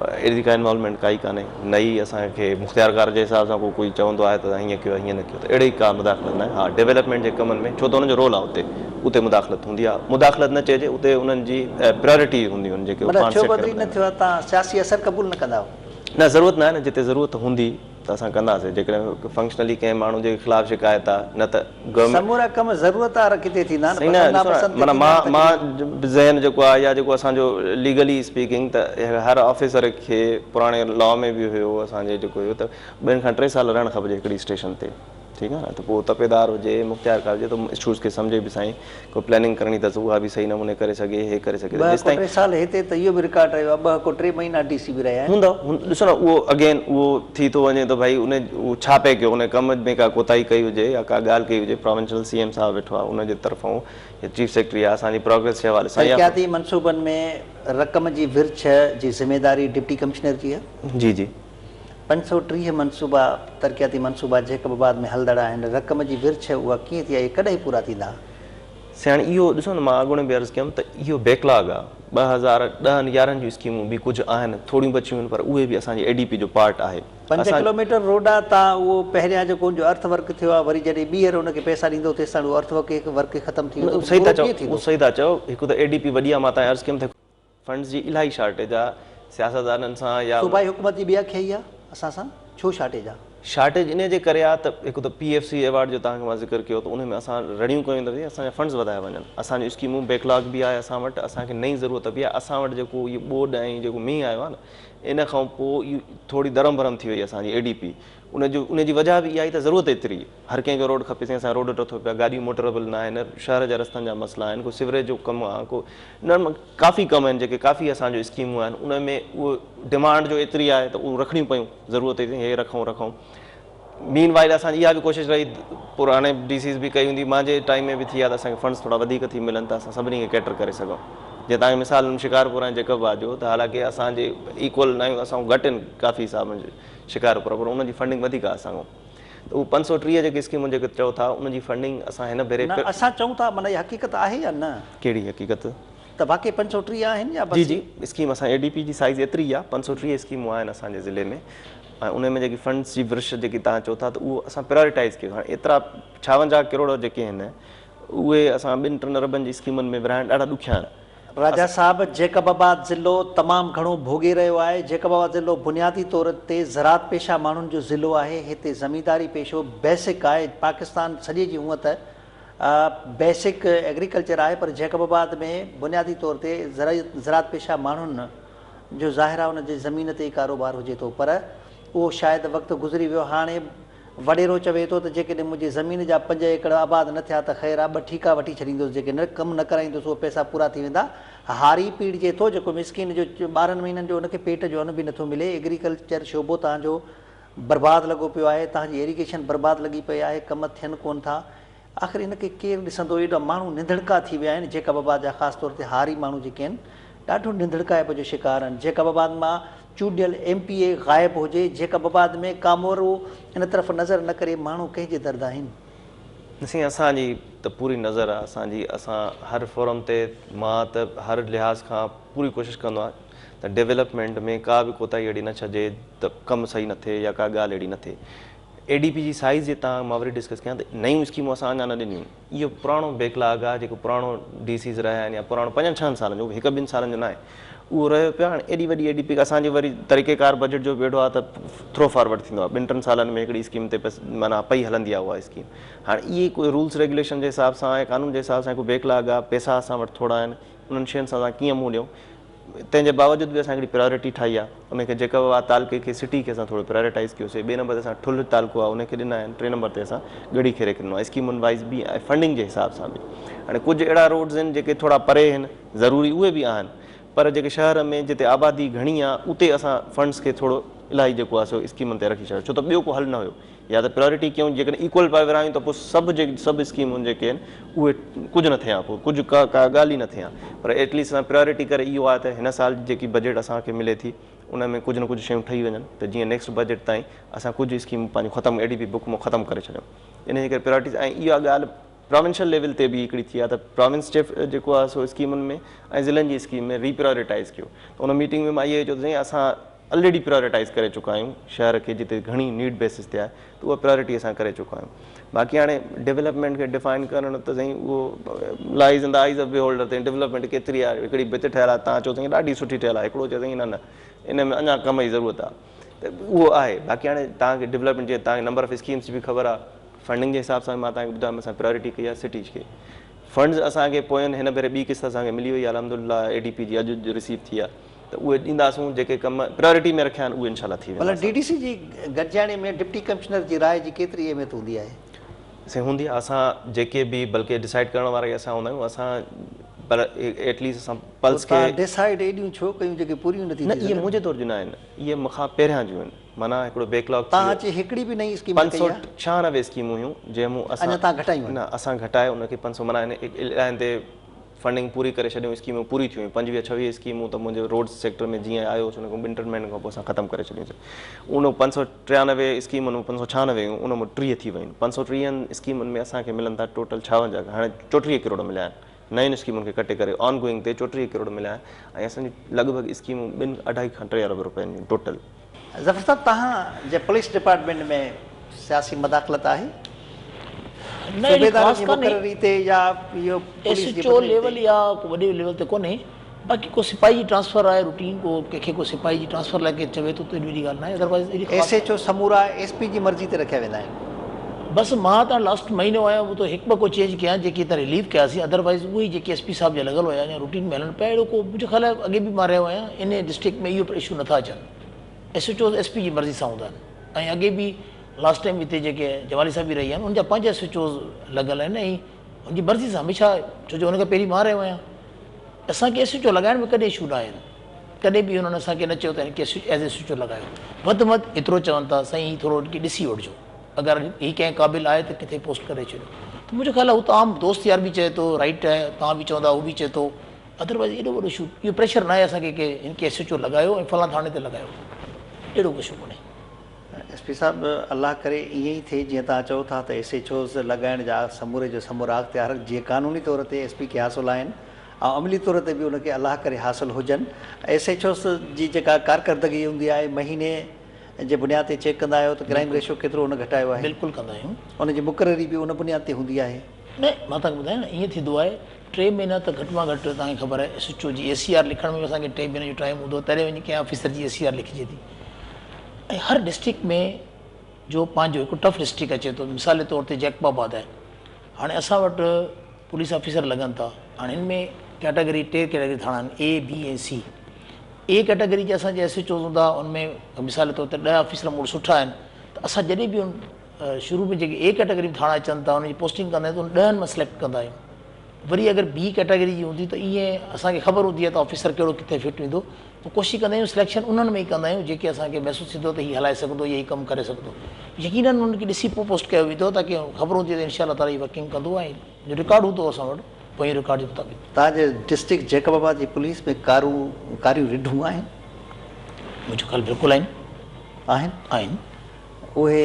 اهڙي ڪا انوالومينٽ ڪائي ڪانهي نه ئي اسان کي مختيارڪار جي حساب سان ڪو ڪوئي چوندو آهي ته هيئن ڪيو هيئن نه ڪيو ته اهڙي ڪا مداخلت ناهي. ها ڊولپمينٽ جي ڪمن ۾ ڇو ته انهن جو رول آهي اتي اتي مداخلت هوندي آهي مداخلت نه چئجي اتي انهن جي پريارٽي هونديون آهن جيڪي مطلب پاڻ ڇو سيٽ ڪري بدلي نه ٻڌائيندا ٿيو آهي توهان سياسي اثر قبول نه ڪندا آهيو. نه ضرورت ناهي نه جتي ضرورت هوندي ته اسان ڪنداسين جيڪڏهن فنڪشنلي ڪنهن ماڻهو جي خلاف شڪايت آ نه ته گورنمينٽ. سمورا ڪم ضرورت آهر ڪٿي ٿيندا آهن سائين نه پسند ڏسو ناپسند نه تي معنيٰ ٿيندا آهن مان تڪليف. مان ذهن جيڪو آ يا جيڪو اسان جو ليگلي اسپيڪنگ ته هر آفيسر کي پراڻي لا ۾ به هيو اسان جي جيڪو هيو ته ٻن کان ٽي سال رهڻ کپجي هڪڙي اسٽيشن تي ٺيڪ آ نه ته پوء تپيدار هجي مختيارڪار هجي ته اشوز کي سمجهي به سائين ڪو پلاننگ ڪرڻي اٿس اها به صحيح نموني ڪري سگهي هي ڪري سگهي ته ٻه ڪو جيستائين ٽي سال هتي ته اهو به رڪارڊ رهيو آهي ٻه ڪو ٽي مهينا ڊي سي به رهيا آهن. هوندا ڏسو نه اهو اگين اهو ٿي ٿو وڃي ته ڀائي ان اهو ڇا پئي ڪيو ان ڪم ۾ ڪا ڪوتاهي ڪئي هجي يا ڪا ڳالهه ڪئي هجي پراونشل سي ايم صاحب ويٺو آهي ان جي طرفون يا چيف سيڪريٽري آهي اسان جي پراگريس جي حوالي سان يا ترقياتي منصوبن ۾ رقم جي ورڇ جي ذميواري ڊپٽي ڪمشنر جي آهي. جي جي. 530 منصوبا ترقياتي منصوبا جيڪب آباد ۾ هلندڙ آهن رقم جي ورڇ اها ڪيئن ٿي آهي ڪڏهن پورا ٿيندا؟ سائين هاڻي اهو ڏسو نه مان اڳوڻي به عرض ڪيم ته اهو بيڪ لاگ آ 2010 11 جون اسڪيمون به ڪجهه آهن ٿوريون بچيون آهن پر اهي به اسان جي اي ڊي پي جو پارٽ آهي. 5 ڪلوميٽر روڊ آ تان اهو پهريان جيڪو ان جو ارٿ ورڪ ٿيو آ وري جڏهن ٻيهر ان کي پئسا ڏيندو تيستائين اهو ارٿ ورڪ ختم ٿي ويندو ته پورو ڪيئن ٿيندو؟ صحيح ٿا چئو هڪ ته اي ڊي پي وڏي آ مان تان عرض ڪيم ته فنڊز جي الاهي شارٽيج آ سياستدانن سان يا. صوبائي حڪومت جي ٻي اکيائي آ اسان سان ڇو شارٽيج آ؟ شارٽيج انهي جي ڪري آ ته هڪ ته پي ايف سي ايوارڊ جو توهان کي مان ذڪر ڪيو ته انهي ۾ اسان رڙيون ڪيون ته اسان جا فنڊز وڌايا وڃن اسان جون اسڪيمون بيڪ لاگ به آهي اسان وٽ اسان کي نئين ضرورت به آهي اسان وٽ جيڪو اهو ٻوڏ ۽ جيڪو مينهن آيو آ نه ان کان پوء اهو ٿوري درهم برهم ٿي وئي اسان جي اي ڊي پي ان جو ان جي وجهه به اها ئي ته ضرورت ايتري هر ڪنهن کي روڊ کپي سائين اسان جو روڊ ٽٿو پيو آهي گاڏيون موٽريبل نه آهن شهر جا رستن جا مسئلا آهن ڪو سيوريج جو ڪم آهي ڪو نه ڪافي ڪم آهن جيڪي ڪافي اسان جو اسڪيمون آهن ان ۾ اهو ڊمانڊ جو ايتري آهي ته اهو رکڻيون پيون ضرورت ايتري هي رکون رکون مين وائل اسان جي اها به ڪوشش رهي پراڻي ڊي سيز به ڪئي هوندي مانجي ٽائيم ۾ به ٿي آهي ته اسان کي فنڊز ٿورا وڌيڪ ٿي ملن ته اسان سڀني کي ڪيٽر ڪري سگهون جيئن توهان کي مثال ڏنم شڪارپور ۽ جيڪب آباد جو ته حالانڪه اسان جي ايڪول نه آهيون اسان کان گهٽ آهن ڪافي حساب ۾ شڪارپور پر ان جي فنڊنگ وڌيڪ آهي اسان کان ته اهو 530 جيڪي اسڪيمون جيڪي چئو ٿا ان جي فنڊنگ اسان هن ڀيري نه اسان چئون ٿا معنيٰ اها حقيقت آهي يا نه؟ ڪهڙي حقيقت؟ ته واقعي 530 آهن يا بس جي جي اسڪيم اسان اي ڊي پي جي سائيز ايتري ئي آهي 530 اسڪيمون آهن اسان جي ضلعي ۾ ۽ ان ۾ جيڪي فنڊز جي ورش جيڪي توهان چئو ٿا ته اهو اسان پرائرٽائيز ڪيو هاڻي ايترا 56 ڪروڙ جيڪي آهن اهي اسان ٻن ٽن اربن جي اسڪيمن ۾ ورهائڻ ڏاڍا ڏکيا آهن. راجا صاحب جيڪب آباد ضلعو تمام گهڻو ڀوڳي رهيو آهي، جيڪب آباد ضلعو بنيادي طور تي زراعت پيشه ماڻهن جو ضلعو آهي، هتي زمينداري پيشو بيسڪ آهي، پاڪستان سڄي جي هونء ته بيسڪ ايگريڪلچر آهي پر جيڪب آباد ۾ بنيادي طور تي زراعت پيشه ماڻهن جو ظاهر آهي ان جي زمين تي ئي ڪاروبار هجي ٿو پر اهو شايد وقت گذري ويو هاڻي وڏيرو چوي ٿو ته جيڪڏهن منهنجي زمين جا پنج ايڪڙ آباد نه ٿيا ته خير آ ٻه ٺيڪا وٺي ڇڏيندس جيڪي نه ڪم نه ڪرائيندس اهي پئسا پورا ٿي ويندا. هاري پيڙجي ٿو جيڪو مسڪين جو 12 مهينن جو ان کي پيٽ جو ان به نٿو ملي. ايگريڪلچر شعبو توهان جو برباد لڳو پيو آهي توهان جي ايريگيشن برباد لڳي پئي آهي ڪم ٿين ڪونه ٿا. آخر ان کي ڪير ڏسندو؟ ايڏا ماڻهو نڌڻڪا ٿي ويا آهن جيڪب آباد جا خاص طور تي هاري ماڻهو جيڪي آهن ڏاڍو نڌڻڪائپ جو شڪار آهن. جيڪب آباد مان چونڊيل ايم پي اي غائب هجي، جيڪب آباد ۾ ڪامورو ان طرف نظر نه ڪري ماڻهو ڪنهن جي درد آهن؟ سائين اسان جي ته پوري نظر آ اسان جي اسان هر فورم تي مان ته هر لحاظ کان پوري ڪوشش ڪندو آهيان ته ڊولپمينٽ ۾ ڪا به ڪوتاهي اهڙي نه ڇڏجي ته ڪم صحيح نه ٿئي يا ڪا ڳالهه اهڙي نه ٿئي. اي ڊي پي جي سائيز جي تان مان وري ڊسڪس ڪيان ته نيون اسڪيمون اسان اڃا نه ڏنيون اهو پراڻو بيڪ لاگ آهي جيڪو پراڻو ڊي سيز رهيا آهن يا پراڻو پنجن ڇهن سالن جو هڪ ٻن سالن جو ناهي اهو رهيو پيو هاڻي ايڏي وڏي اي ڊي پي اسان جي وري طريقي ڪار بجيٽ جو به اهڙو آهي ته ٿرو فارورڊ ٿيندو آهي ٻن ٽن سالن ۾ هڪڙي اسڪيم تي بس معنيٰ پئي هلندي آهي اها اسڪيم هاڻي اهي ڪوئي رولس ريگيوليشن جي حساب سان يا قانون جي حساب سان هڪ بيڪ لاگ آهي پئسا اسان وٽ ٿورا آهن انهن شين سان اسان ڪيئن منهن ڏيون تنهن جي باوجود به اسان هڪڙي پرائرٽي ٺاهي آهي ان کي جيڪب آباد تعلقي کي سٽي کي اسان ٿورو پرائرٽائيز ڪيوسي ٻئي نمبر تي اسان ٺلهه تعلقو آهي ان کي ڏنا آهن ٽئين نمبر تي اسان ڳڙهي خيري کي ڏنو آهي اسڪيمن وائيز به ۽ فنڊنگ جي حساب سان به هاڻي ڪجهه اهڙا روڊز آهن جيڪي ٿورا پري آهن ضروري اهي به آهن پر جيڪي شهر ۾ جتي آبادي گهڻي آهي اتي اسان فنڊز کي ٿورو الاهي جيڪو آهي سو اسڪيمن تي رکي ڇڏيو ڇو ته ٻيو ڪو حل نه هيو يا ته پرائرٽي ڪيون جيڪڏهن ايڪول پيا ورهايون ته پوء سڀ جيڪي سڀ اسڪيمون جيڪي آهن اهي ڪجهه نه ٿئي ها پوء ڪجهه ڪا ڪا ڳالهه ئي نه ٿئي ها پر ايٽ ليسٽ اسان پرائرٽي ڪري اهو آهي ته هن سال جي جيڪي بجيٽ اسان کي ملي ٿي ان ۾ ڪجهه نه ڪجهه شيون ٺهي وڃن ته جيئن نيڪسٽ بجيٽ تائين اسان ڪجهه اسڪيمون پنهنجون ختم اي ڊي پي بڪ مان ختم ڪري ڇڏيون ان جي ڪري پرائرٽيز ۽ اها ڳالهه پراونشل ليول تي به هڪڙي ٿي آهي ته پراونس چيف جيڪو آهي سو اسڪيمن ۾ ۽ ضلعن جي اسڪيم ۾ ري پرائرٽائيز ڪيو ته ان ميٽنگ ۾ مان اهو چيو ته سائين اسان الريڊي پرائرٽائيز ڪري چڪا آهيون شهر کي جتي گهڻي نيڊ بيسس تي آهي ته اها پرائرٽي اسان ڪري چڪا آهيون باقي هاڻي ڊولپمينٽ کي ڊفائن ڪرڻ ته سائين اهو lies in the eyes of beholder ته ڊولپمينٽ ڪيتري آهي هڪڙي ڀت ٺهيل آهي تان چئو سائين ڏاڍي سٺي ٺهيل آهي هڪڙو چئي سائين نه نه ان ۾ اڃا ڪم جي ضرورت آهي ته اهو آهي باقي هاڻي تان کي ڊولپمينٽ جي تان کي نمبر آف اسڪيمس جي به خبر آهي فنڊنگ جي حساب سان مان تان کي ٻڌايم اسان پرائرٽي ڪئي آهي سٽيز کي فنڊز اسان کي پوين هن ڀيري ٻي قسط اسان کي ملي وئي آهي الحمدلله اي ڊي پي جي اڄ رسيو ٿي آهي ته اهي ڏينداسون جيڪي ڪم پرائرٽي ۾ رکيا آهن اهي انشاء الله ٿي ويندا. ڀلا ڊي ڊي سي جي گڏجاڻي ۾ ڊپٽي ڪمشنر جي راء جي ڪيتري اهميت هوندي آهي؟ سائين هوندي آهي اسان جيڪي به بلڪه ڊسائيڊ ڪرڻ وارا ئي اسان هوندا آهيون اسان پر ايٽ ليسٽ اسان پلس کي. پوء توهان ڊسائيڊ ايڏيون ڇو ڪيون جيڪي پوريون نه ٿي نه ٿي اهي سگهن؟ منهنجي دور جون نه آهن اهي مون کان پهريان جون آهن معنيٰ هڪڙو بيڪ لاگ ٿي توهان ويو. اچي هڪڙي به نئين اسڪيم نه ڪئي آهي؟ 596 اسڪيمون هيون جنهن مون اسان اڃا توهان گهٽايون آهن؟ نه اسان گهٽائي ان کي 500 معنيٰ ان تي. فنڊنگ پوري ڪري ڇڏيون اسڪيمون پوري ٿيون 25 26 اسڪيمون ته منهنجي روڊ سيڪٽر ۾ جيئن آيو هوس ان کان ٻن ٽن مهينن کان پوء اسان ختم ڪري ڇڏيون سين ان 593 اسڪيمن مان 596 هيون ان مان 30 ٿي ويون 530 اسڪيمن ۾ اسان کي ملن ٿا ٽوٽل 56 هاڻي 34 ڪروڙ مليا آهن نين اسڪيمن کي ڪٽي ڪري آن گوئنگ تي 34 ڪروڙ مليا آهن ۽ اسان جون لڳ ڀڳ اسڪيمون ٻن اڍائي کان 3 ارب روپين جون ٽوٽل. ظفر صاحب توهان جي پوليس ڊپارٽمينٽ ۾ سياسي مداخلت آهي؟ نه اهڙي صوبيدارن خاص جي ڪانهي. مقرري تي يا اهو ايس پوليس جي ايڇ او بدلين ليول تي؟ يا ڪو وڏي ليول تي ڪونهي باقي ڪو سپاهي جي ٽرانسفر آهي روٽين ڪو ڪنهن کي ڪو سپاهي جي ٽرانسفر لاء ڪير چوي ٿو ته ايڏي وڏي ڳالهه ناهي ادروائز ايڏي ايس خاص ايڇ او سمورا ايس پي جي مرضي تي رکيا ويندا آهن. بس مان ته لاسٽ مهينو آيو هو ته هڪ ٻه ڪو چينج ڪيا آهن جيڪي هتان رليف ڪياسين ادروائز اهي ئي جيڪي ايس پي صاحب جا لڳل هيا يا روٽين ۾ هلن پيا اهڙو ڪو منهنجو خيال آهي اڳي به مان رهيو آهيان انهي ڊسٽرڪٽ ۾ اهو اشو نٿا اچن S H Os S P جي مرضي سان هوندا آهن ۽ اڳي به لاسٽ ٽائيم هتي جيڪي جمالي صاحب به رهي آهن ان جا پنهنجا ايس ايڇ اوز لڳل آهن ۽ ان جي مرضي سان هميشه ڇو جو ان کان پهرين مان رهيو آهيان اسان کي ايس ايڇ او لڳائڻ ۾ ڪڏهن اشو نه آيا آهن ڪڏهن به انهن اسان کي نه چيو ته هن کي ايز ايس ايڇ او لڳايو وڌ ۾ وڌ ايترو چون ٿا سائين هي ٿورو ان کي ڏسي وٺجو اگر هي ڪنهن قابل آهي ته ڪٿي پوسٽ ڪري ڇڏيو ته منهنجو خيال آهي هو ته عام دوست يار به چئي ٿو رائٽ آهي توهان به چوندا هو به چئي ٿو ادروائز ايڏو وڏو اشو اهو پريشر ناهي اسان کي ڪي هن کي ايس ايڇ او لڳايو ۽ فلان ٿاڻي تي لڳايو اهڙو ڪو اشو ڪونهي. ايس پي صاحب الله ڪري ائين ئي ٿئي جيئن توهان چئو ٿا ته ايس ايڇ اوز لڳائڻ جا سموري جو سمورا اختيار جيئن قانوني طور تي ايس پي کي حاصل آهن ۽ عملي طور تي به ان کي الله ڪري حاصل هجن ايس ايڇ اوز جي جيڪا ڪارڪردگي هوندي آهي مهيني جي بنياد تي چيڪ ڪندا آهيو ته ڪرائيم ريشو ڪيترو ان گهٽايو آهي بلڪل ڪندا آهيون. ان جي مقرري به ان بنياد تي هوندي آهي. نه مان توهان کي ٻڌايان نه ائين ٿيندو آهي ٽي مهينا ته گهٽ مان گهٽ توهان کي خبر آهي ايس ايڇ او جي اي سي آر لکڻ ۾ به اسان کي ٽي مهينن جو ٽائيم هوندو آهي تڏهن وڃي ڪنهن آفيسر جي اي سي آر لکجي ٿي ۽ هر ڊسٽرڪٽ ۾ جو پنهنجو هڪ ٽف ڊسٽرڪٽ اچي ٿو مثال جي طور تي جيڪب آباد آهي هاڻي اسان وٽ پوليس آفيسر لڳن ٿا هاڻي هن ۾ ڪيٽاگري ٽي ڪيٽاگري ٿاڻا آهن اي بي ۽ سي اي ڪيٽاگري جا اسان جا ايس ايڇ اوز هوندا ان ۾ مثال جي طور تي 10 آفيسر مون وٽ سٺا آهن ته اسان جڏهن به ان شروع ۾ جيڪي اي ڪيٽاگري ۾ ٿاڻا اچن ٿا انهن جي پوسٽنگ ڪندا آهيون ته ان ڏهن مان سليڪٽ ڪندا آهيون وري اگر بي ڪيٽاگري جي هوندي ته ائين اسان کي خبر هوندي آهي ته آفيسر ڪهڙو ڪٿي فٽ ايندو پوء ڪوشش ڪندا آهيون سليڪشن انهن ۾ ئي ڪندا آهيون جيڪي اسان کي محسوس ٿيندو ته هي هلائي سگهندو يا هي ڪم ڪري سگهندو يقينن انهن کي ڏسي پوء پوسٽ ڪيو ويندو تاڪه خبر هوندي ته انشاء الله تعالي هي ورڪنگ ڪندو ۽ جو رڪارڊ هوندو اسان وٽ پوئين رڪارڊ جي مطابق. توهان جي ڊسٽرڪٽ جيڪب آباد جي پوليس ۾ ڪارون ڪاريون رڍون آهن؟ منهنجو خيال بلڪل آهن. آهن؟ آهن. اهي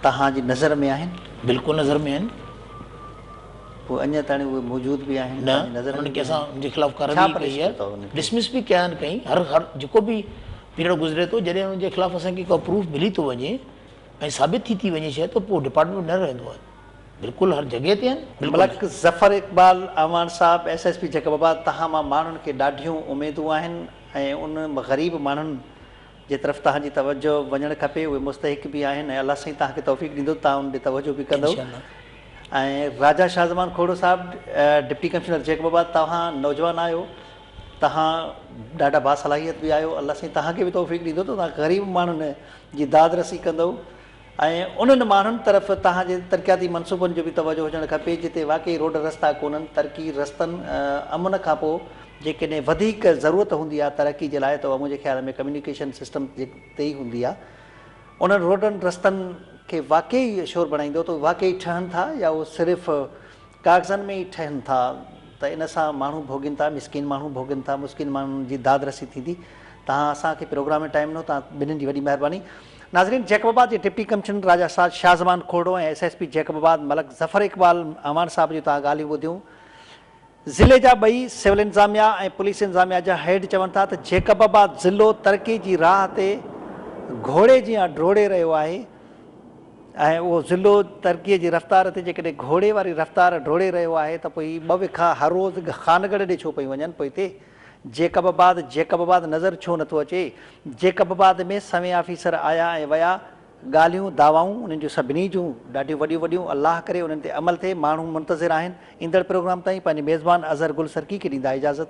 توهان جي نظر ۾ آهن؟ بلڪل نظر ۾ آهن. پوء اڃا تائين اهي موجود به آهن؟ نه، انهن کي اسان ان جي خلاف ڪارروائي ڪئي آهي، ڊسمس به ڪيا آهن ڪئين، هر هر جيڪو به پيريڊ گذري ٿو جڏهن انهن جي خلاف اسان کي ڪا پروف ملي ٿو وڃي ۽ ثابت ٿي ٿي وڃي شيء ته پوء ڊپارٽمينٽ نه رهندو آهي، بلڪل هر جڳهه تي آهن. ملڪ ظفر اقبال اعواڻ صاحب ايس ايس پي جيڪب آباد توهان مان ماڻهن کي ڏاڍيون اميدون آهن ۽ ان غريب ماڻهن جي طرف توهان جي توجه وڃڻ کپي اهي مستحق به آهن ۽ الله سائين توهان کي توفيق ڏيندو توهان ان ڏي توجه به ڪندؤ ۽ راجا شاهزمان کوڙو صاحب ڊپٽي ڪمشنر جيڪب آباد توهان نوجوان آهيو توهان ڏاڍا باصلاحيت به آهيو الله سائين توهان کي به توفيق ڏيندو ته توهان غريب ماڻهن جي داد رسي ڪندؤ ۽ انهن ماڻهن طرف توهان جي ترقياتي منصوبن جو به توجه هجڻ کپي جتي واقعي روڊ رستا ڪونهن ترقي رستن امن کان پوء جيڪڏهن وڌيڪ ضرورت هوندي آهي ترقي جي لاء ته اها منهنجي خيال ۾ ڪميونيڪيشن سسٽم تي ئي هوندي آهي انهن روڊن رستن کي واقعي شور بڻائيندو ته واقعي ٺهن ٿا يا اهو صرف ڪاغذن ۾ ئي ٺهن ٿا ته ان سان ماڻهو ڀوڳين ٿا، مسڪين ماڻهو ڀوڳين ٿا، مسڪين ماڻهن جي داد رسي ٿيندي. توهان اسان کي پروگرام ۾ ٽائيم ڏنو توهان ٻنهين جي وڏي مهرباني. ناظرين جيڪب آباد جي deputy commissioner Raja Shahzaman Khuhro ۽ S S P Jacobabad Malik Zafar Iqbal Awan صاحب جون توهان ڳالهيون ٻڌيون. ضلعي جا ٻئي سول انتظاميا ۽ پوليس انتظاميا جا هيڊ چون ٿا ته جيڪب آباد ضلعو ترقي جي راهه تي گهوڙي جيان ڊوڙي رهيو آهي. ۽ اهو ضلعو ترقيء جي رفتار تي جيڪڏهن گهوڙي واري رفتار ڊوڙي رهيو آهي ته پوء هي ٻه وکا هر روز خانڳڙهه ڏي ڇو پيون وڃن؟ پوء هتي جيڪب آباد جيڪب آباد نظر ڇو نٿو اچي؟ جيڪب آباد ۾ سوين آفيسر آيا ۽ ويا، ڳالهيون، دعوائون انهن جون سڀني جون ڏاڍيون وڏيون وڏيون، الله ڪري انهن تي عمل ٿئي، ماڻهو منتظر آهن، ايندڙ پروگرام تائين پنهنجي ميزبان اظهر گل سرڪي کي ڏيندا اجازت.